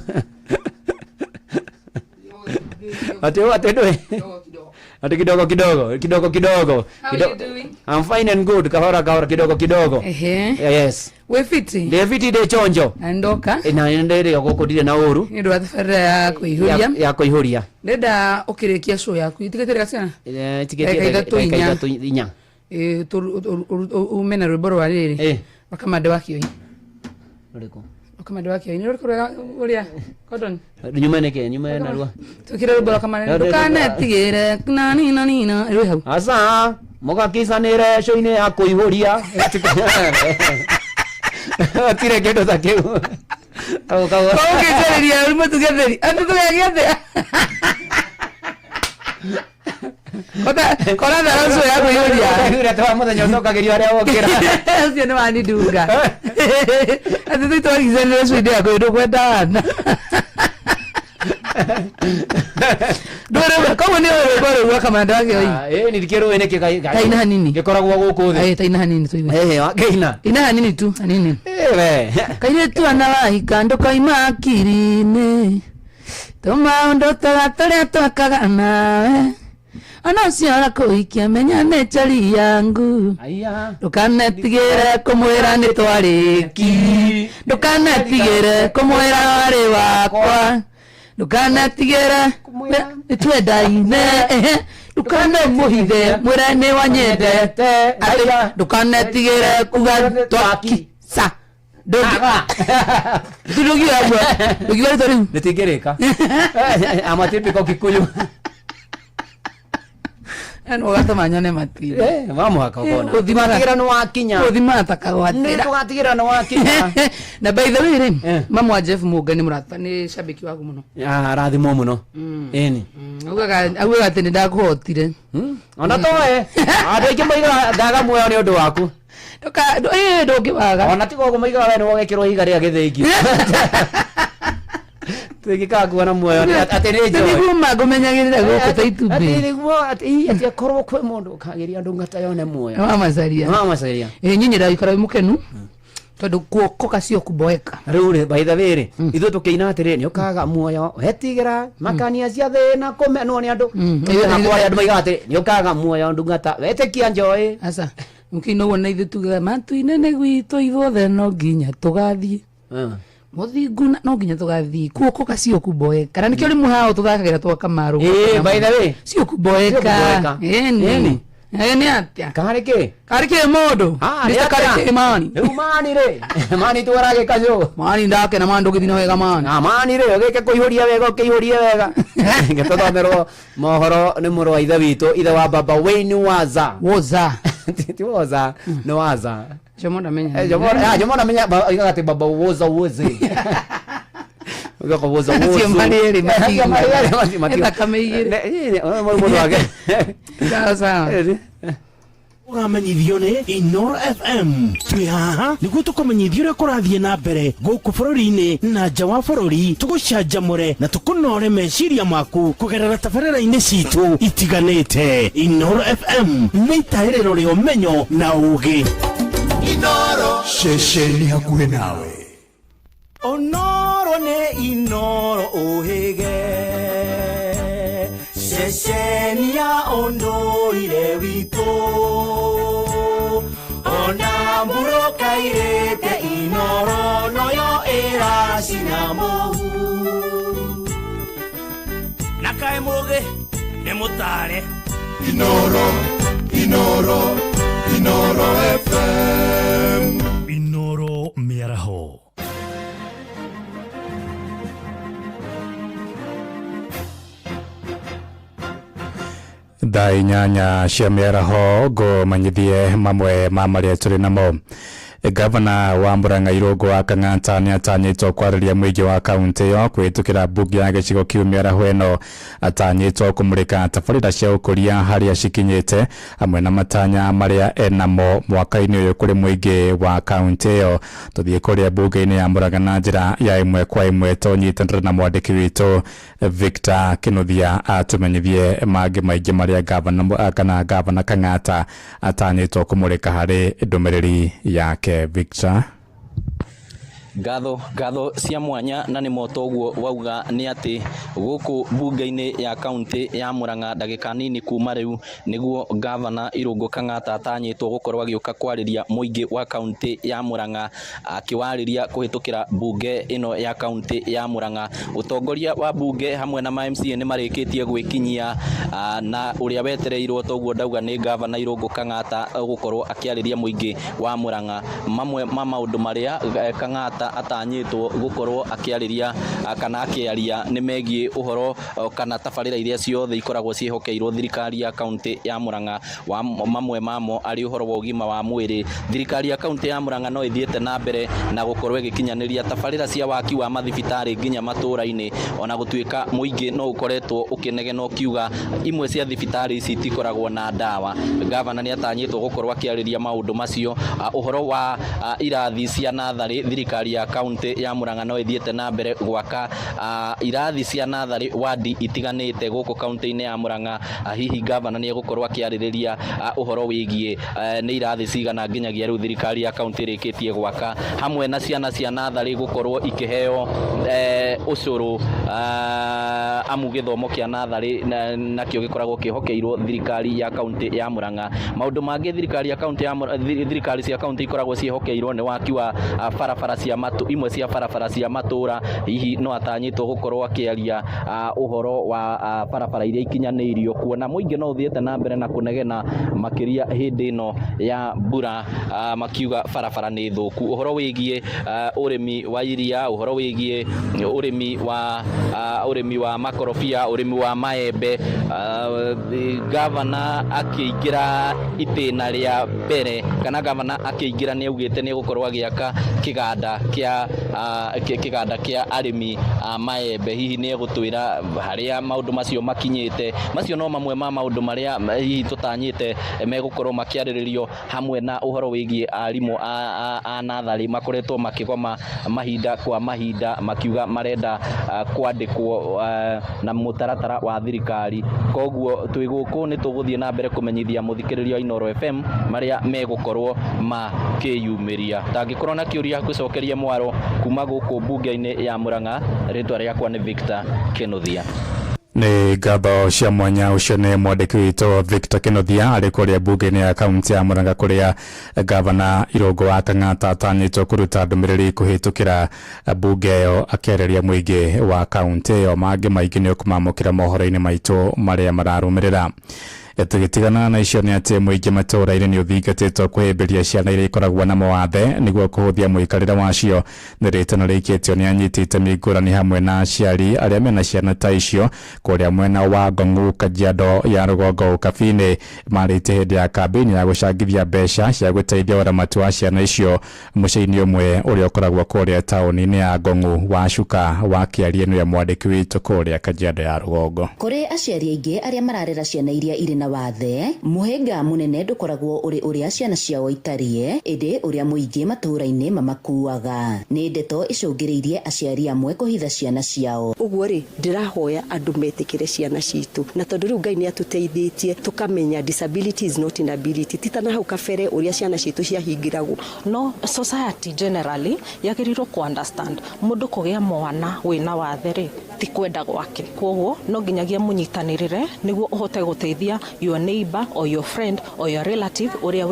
ati ati ndwe ati kidogo kidogo kidogo kidogo. How you doing? I'm fine and good, kahora kahora kidogo kidogo. Ehe. Yes. Wĩ fiti? Ndĩ fiti, ndĩ chonjo. Na ndoka. Na ndĩrĩ o gũkũ, ndirĩ na ũru. Nĩ ũndũ wa tabarĩra ya kũihũria. Ya kũihũria. Ndĩrenda ũkĩrĩkia show yaku itigĩte rĩga ciana? Tigĩtie Ndagĩka ithatũ, ndagĩka inya. ithatũ, inya. Ĩ, ume na rwĩmbo rwa rĩrĩ wakamande wa kĩoi. Rũrĩkũ? Wakamande wa kĩoi nĩ rũrĩkũ rwega ũrĩa Gordon? Nyume nĩkĩ? Nyume narua. Twĩkĩre rwĩmbo rwa kamande, ndũkanetigĩre na nina nina rwĩ hau. Aca mũgakicanĩre cũinĩ ya kũihũria, tirĩ kĩndũ ta kĩu. Ũngĩcarĩria mũtungatĩri atĩ tũgagĩathĩa kora thara ũcio ya kũihũria. Ũrĩa twa mũthenya ũcokagĩrio harĩa wokĩra. Ũcio nĩ wanindunga atĩ tũitwagicanĩre cũinĩ ya kũihũria, ndũkwenda wana ndũrĩ koguo nĩ rwĩmbo rũu rwa kamanda wa kĩoi. Ĩ ni kĩrũĩ nĩkĩ? Taina hanini. Gĩkoragwo gũkũ thĩ. Ĩ, taina hanini tuigue. Ĩ wakĩina. Ina hanini tu, hanini. We. Kairĩtu ana wahika ndũkoima hakiri-inĩ, tũmaũndũ twega tũrĩa twekaga nawe, ona ũcio ũrakũhikia menya nĩ njori yangu, ndũkanetigĩre kũmwĩra nĩ twarĩki, ndũkanetigĩre kũmwĩra warĩ wakwa, ndũkanetigĩre nĩ twendaine, ehe, ndũkanemũhithe mwĩre nĩ wanyendete, atĩ ndũkanetigĩre kuga twakisa. Ndũngiuga ũguo, ndũngiuga rĩtwa rĩu. Nĩtingĩrĩka amatipiko Kikuyu. No ũgatũma nyone matira. Wa mũhaka ũkona. Ũthimaga- Tũgatigĩra nĩ wakinya. Ũthimaga ta kagwatĩra. Nĩ tũgatigĩra nĩ wakinya. Na by the way rĩ, mamu wa Jeff Mũnga nĩ mũrata, nĩ shabiki waku mũno. Arathimwo mũno, ĩni. Augaga atĩ nĩ ndakũhotire. Ona toe andũ aingĩ moigaga ndaga muoyo nĩ ũndũ waku. Ndũngĩwaga. Ona tiga ũguo, moigaga we nĩ wogekĩrwo ihiga rĩa gĩthĩngio tũingĩkaga kuona muoyo atĩ nĩ njoe. Nĩguo mangũmenyagĩrĩra gũkũ ta itumbĩ. Atĩ nĩguo atĩ akorwo kwĩ mũndũ ũkagĩria ndungata yone muoyo. Wamacaria. Wamacaria. Ĩ, nyinyi ndagĩikara wĩ mũkenu tondũ kuokoka sio kuboeka. Rĩu rĩ, by the way rĩ, ithuĩ tũkĩina atĩrĩ, nĩ ũkaga muoyo wetigĩra makania cia thĩna kũmenwo nĩ andũ. Hakwa andũ maigaga atĩrĩ, nĩ ũkaga muoyo ndungata wetĩkia njoĩ. Aca mũkĩina ũguo na ithuĩ tugaga matu-inĩ nĩ gwitũ ithuothe no nginya tũgathiĩ mũthingu no nginya tũgathiĩ kuokoka sio kuboeka, na nĩkĩo rĩmwe haha tũthakagĩra twa kamarũ. Ĩ, by the way. Sio kuboeka. Sio kuboeka. Ĩni. Ĩni. Ĩ, nĩ atĩa? Karĩ kĩ? Karĩ kĩ mũndũ? Ah, nĩ Mr. Karĩ atĩa? kĩ mani? Rĩu mani rĩ, mani twĩrage kacũ. Mani ndakena mani, ndũgĩthiĩ na wega mani. Ah, mani rĩ, ũgĩke kũihũria wega, ũkĩihũrie wega. Gĩtũthomerwo mohoro nĩ mũrũ wa ithe witũ, ithe wa baba Wayne Waza. Woza. Ti Woza, nĩ Waza. Jomo ndamenya. Eh, Jomo ndamenya, oigaga atĩ baba Woza Woze. Ũgoka Woza Wozo. Acio marĩ erĩ Acio marĩ erĩ matigua. Thakame igĩrĩ. Mũndũ wake. Sawa sawa. Ũramenyithio nĩ Inoro FM. Twĩ haha nĩguo tũkũmenyithia ũrĩa kũrathiĩ na mbere gũkũ bũrũri-inĩ na nja wa bũrũri, tũgũcanjamũre na tũkũnore meciria maku kũgerera tabarĩra-inĩ citũ itiganĩte. Inoro FM nĩ itaĩrĩro rĩa ũmenyo na ũũgĩ. Inoro ceceni hakuhĩ nawe. Onoro nĩ Inoro ũhĩge, ceceni ya ũndũire witũ, ona mbũrũka irĩte Inoro noyo ĩracina mũhu. Na kaĩ mũgĩ nĩ mũtare. Inoro, Inoro, Inoro FM. Inoro mĩaraho. Thaa 8 cia mĩaraho, ngũmenyithie mamwe ma marĩa tũrĩ namo. Gavana wa Murang'a Irũngũ wa Kang'ata nĩ atanyĩtwo kwarĩria mũingĩ wa kaunti ĩyo kũhĩtũkĩra mbunge ya gĩcigo kĩu mĩaraho ĩno. Atanyĩtwo kũmũrĩka tabarĩra cia ũkũria harĩa cikinyĩte hamwe na matanya marĩa enamo mwaka-inĩ ũyũ kũrĩ mũingĩ wa kaunti ĩyo. Tũthiĩ kũrĩa mbunge-inĩ ya Murang'a na njĩra ya ĩmwe kwa ĩmwe, tũnyitanĩre na mwandĩki witũ Victor Kinuthia atũmenyithie mangĩ maingĩ marĩa gavana kana gavana Kang'ata atanyĩtwo kũmũrĩka harĩ ndũmĩrĩri yake. Victor. Ngatho cia mwanya na nĩ moto ũguo wauga nĩ atĩ gũkũ mbunge-inĩ ya kaunti ya Murang'a ndagĩka nini kuma rĩu nĩguo gavana Irũngũ Kang'ata atanyĩtwo gũkorwo agĩũka kwarĩria mũingĩ wa kaunti ya Murang'a, akĩwarĩria kũhĩtũkĩra mbunge ĩno ya kaunti ya Murang'a. Ũtongoria wa mbunge hamwe na ma MCA nĩ marĩkĩtie gwĩkinyia, na ũrĩa wetereirwo toguo ndauga nĩ gavana Irũngũ Kang'ata gũkorwo akĩarĩria mũingĩ wa Murang'a. Mamwe ma maũndũ marĩa Kang'ata atanyĩtwo gũkorwo akĩarĩria kana akĩaria nĩ megiĩ ũhoro kana tabarĩra iria ciothe ikoragwo ciĩhokeirwo thirikari ya kaunti ya Murang'a. Wa mamwe mamo arĩ ũhoro wa ũgima wa mwĩrĩ. Thirikari ya kaunti ya Murang'a no ĩthiĩte na mbere na gũkorwo ĩgĩkinyanĩria tabarĩra cia waki wa mathibitarĩ nginya matũra-inĩ, ona gũtuĩka mũingĩ no ũkoretwo ũkĩnegena ũkiuga imwe cia thibitarĩ ici itikoragwo na ndawa. Gavana nĩ atanyĩtwo gũkorwo akĩarĩria maũndũ macio. Ũhoro wa irathi cia natharĩ, thirikari ya kaunti ya Murang'a no ĩthiĩte na mbere gwaka irathi cia natharĩ wadi itiganĩte gũkũ kaunti-inĩ ya Murang'a. Hihi gavana nĩ egũkorwo akĩarĩrĩria ũhoro wĩgiĩ nĩ irathi cigana nginyagia rĩu thirikari ya kaunti ĩrĩkĩtie gwaka, hamwe na ciana cia natharĩ gũkorwo ikĩheo ũcũrũ, amu gĩthomo kĩa natharĩ nakĩo gĩkoragwo kĩhokeirwo thirikari ya kaunti ya Murang'a. Maũndũ mangĩ thirikari ya kaunti ya thirikari cia kaunti ikoragwo ciĩhokeirwo nĩ waki wa barabara cia matu, imwe cia barabara cia matũra. Hihi no atanyĩtwo gũkorwo akĩaria ũhoro wa barabara iria ikinyanĩirio, kuona mũingĩ no ũthiĩte na mbere na kũnegena makĩria hĩndĩ ĩno ya mbura, makiuga barabara nĩ thũku. Ũhoro wĩgiĩ ũrĩmi wa iria, ũhoro wĩgiĩ ũrĩmi wa makorobia, ũrĩmi wa maembe, gavana akĩingĩra itĩna rĩa mbere, kana gavana akĩingĩra nĩ augĩte nĩ egũkorwo agĩaka kĩganda kĩa arĩmi a maembe. Hihi nĩ egũtwĩra harĩa maũndũ macio makinyĩte. Macio no mamwe ma maũndũ marĩa hihi tũtanyĩte megũkorwo makĩarĩrĩrio, hamwe na ũhoro wĩgiĩ arimũ a natharĩ makoretwo makĩgoma mahinda kwa mahinda makiuga marenda kwandĩkwo na mũtaratara wa thirikari. Koguo twĩ gũkũ nĩ tũgũthiĩ na mbere kũmenyithia mũthikĩrĩria wa Inooro FM marĩa megũkorwo makĩyumĩria. Tangĩkorwo na kĩũria gũcokeria mwaro kuma gũkũ mbunge-inĩ ya Murang'a, rĩtwa rĩakwa nĩ Victor Kinuthia. Nĩ ngatho cia mwanya. Ũcio nĩ mwandĩki witũ Victor Kinuthia arĩ kũrĩa mbunge-inĩ ya kaunti ya Murang'a, kũrĩa gavana Irũngũ wa Kang'ata atanyĩtwo kũruta ndũmĩrĩri kũhĩtũkĩra mbunge ĩyo akĩarĩria mũingĩ wa kaunti ĩyo. Mangĩ maingĩ nĩ ũkũmamũkĩra mohoro-inĩ maitũ marĩa mararũmĩrĩra. Tũgĩtigana na icio nĩ atĩ mũingĩ matũũra-inĩ nĩ ũthingatĩtwo kũhĩmbĩria ciana iria ikoragwo na mawathe nĩguo kũhũthia mũikarĩre wacio. Nĩ rĩtana rĩikĩtio nĩ anyiti itemi ngũrani hamwe na aciari arĩa mena ciana ta icio kũrĩa mwena wa Ngong'u, Kajiado ya rũgongo Ũkabi-inĩ. Marĩte hĩndĩ ya kambĩini ya gũcangithia mbeca cia gũteithia ũramati wa ciana icio mũciĩ-inĩ ũmwe ũrĩa ũkoragwo kũrĩa taũni-inĩ ya Ngong'u. Wacuka wa kĩaria nĩwe mwandĩki witũ kũrĩa Kajiado ya rũgongo. Kũrĩ aciari aingĩ arĩa mararera ciana iria irĩ na wathe, mũhĩnga mũnene ndũkoragwo ũrĩ ũrĩa ciana ciao itariĩ, ĩndĩ ũrĩa mũingĩ matũũra-inĩ mamakuaga. Nĩ ndeto icũngĩrĩirie aciari amwe kũhitha ciana ciao. Ũguo rĩ, ndĩrahoya andũ metĩkĩre ciana citũ, na tondũ rĩu Ngai nĩ atũteithĩtie tũkamenya disability is not inability, ti ta na hau kabere ũrĩa ciana citũ ciahingĩragwo. No society generally yagĩrĩirwo ku understand mũndũ kũgĩa mwana wĩna wathe rĩ ti kwenda gwake, koguo no nginyagia mũnyitanĩrĩre nĩguo ũhote gũteithia your neighbor or your friend or your relative ũrĩa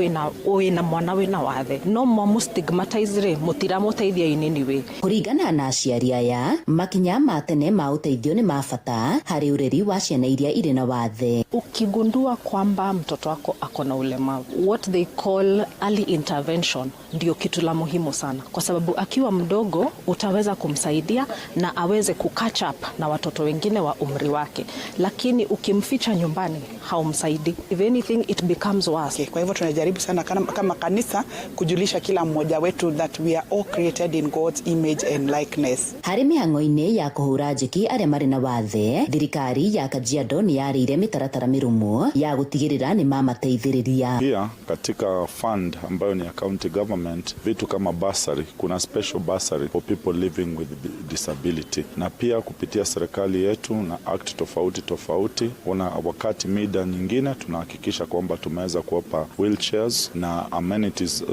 wĩna mwana wĩna wathe. No mwamu stigmatize rĩ, mũtiramũteithia in any way. Kũringana na aciari aya, makinya ma tene ma ũteithio nĩ ma bata harĩ ũreri wa ciana iria irĩ na wathe. Ukigundua kwamba mtoto wako ako na ulemavu, what they call early intervention ndio kitu la muhimu sana, kwa sababu akiwa mdogo utaweza kumsaidia na aweze ku catch up na watoto wengine wa umri wake, lakini ukimficha nyumbani haumsaidi. If anything it becomes worse. Kwa hivyo tunajaribu sana kama kanisa kujulisha kila mmoja wetu that we are all created in God's image and likeness. Harĩ mĩhang'o-inĩ ya kũhũra njeki arĩa marĩ na wathe, thirikari ya Kajiado nĩ yarĩire mĩtaratara mĩrũmu ya gũtigĩrĩra nĩ mamateithĩrĩria. Pia katika fund ambayo ni ya county government, vitu kama bursary, kuna special bursary for people living with disability, na pia kupitia serikali yetu na act tofauti tofauti, kuna wakati media shida nyingine, tunahakikisha kwamba tumeweza kuwapa wheelchairs na amenities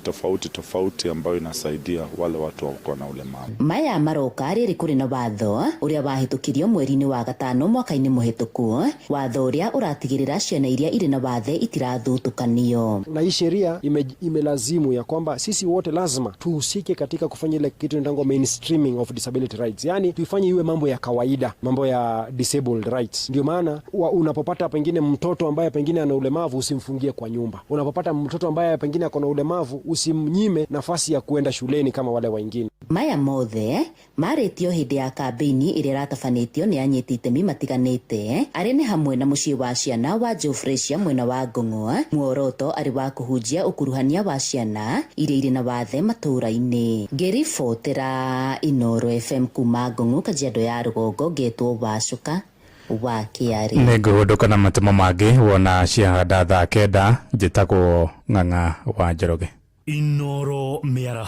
tofauti tofauti ambayo inasaidia wale watu wako na ulemavu. Maya maroka rĩrĩ kũrĩ na watho ũrĩa wahĩtũkirio mweri-inĩ wa gatano mwaka-inĩ mũhĩtũku, watho ũrĩa ũratigĩrĩra ciana iria irĩ na wathe itirathutukanio. Na hii sheria imelazimu ya kwamba sisi wote lazima tuhusike katika kufanya ile kitu inaitwa mainstreaming of disability rights, yani tuifanye iwe mambo ya kawaida, mambo ya disabled rights. Ndio maana unapopata pengine mtoto ambaye pengine ana ulemavu usimfungie kwa nyumba. Unapopata mtoto ambaye pengine ako na ulemavu usimnyime nafasi ya kuenda shuleni kama wale wengine. Maya mothe marĩtio hĩndĩ ya kambĩini ĩrĩa ĩratabanĩtio nĩ anyiti itemi matiganĩte arĩa nĩ hamwe na mũciĩ wa ciana wa Joe Frazier mwena wa Ngong'o, muoroto arĩ wa kũhunjia ũkuruhania wa ciana iria irĩ na wathe matũũra-inĩ. Ngĩribotera Inooro FM kuma Ngong'o, Kajiado ya rũgongo, ngetwo Wacuka wa Kĩarĩ. Nĩ ngũhũndũka na matemo mangĩ wona ciahanda thaa 9. Njĩtagwo Ng'ang'a wa Njoroge. Inoro mĩaraho.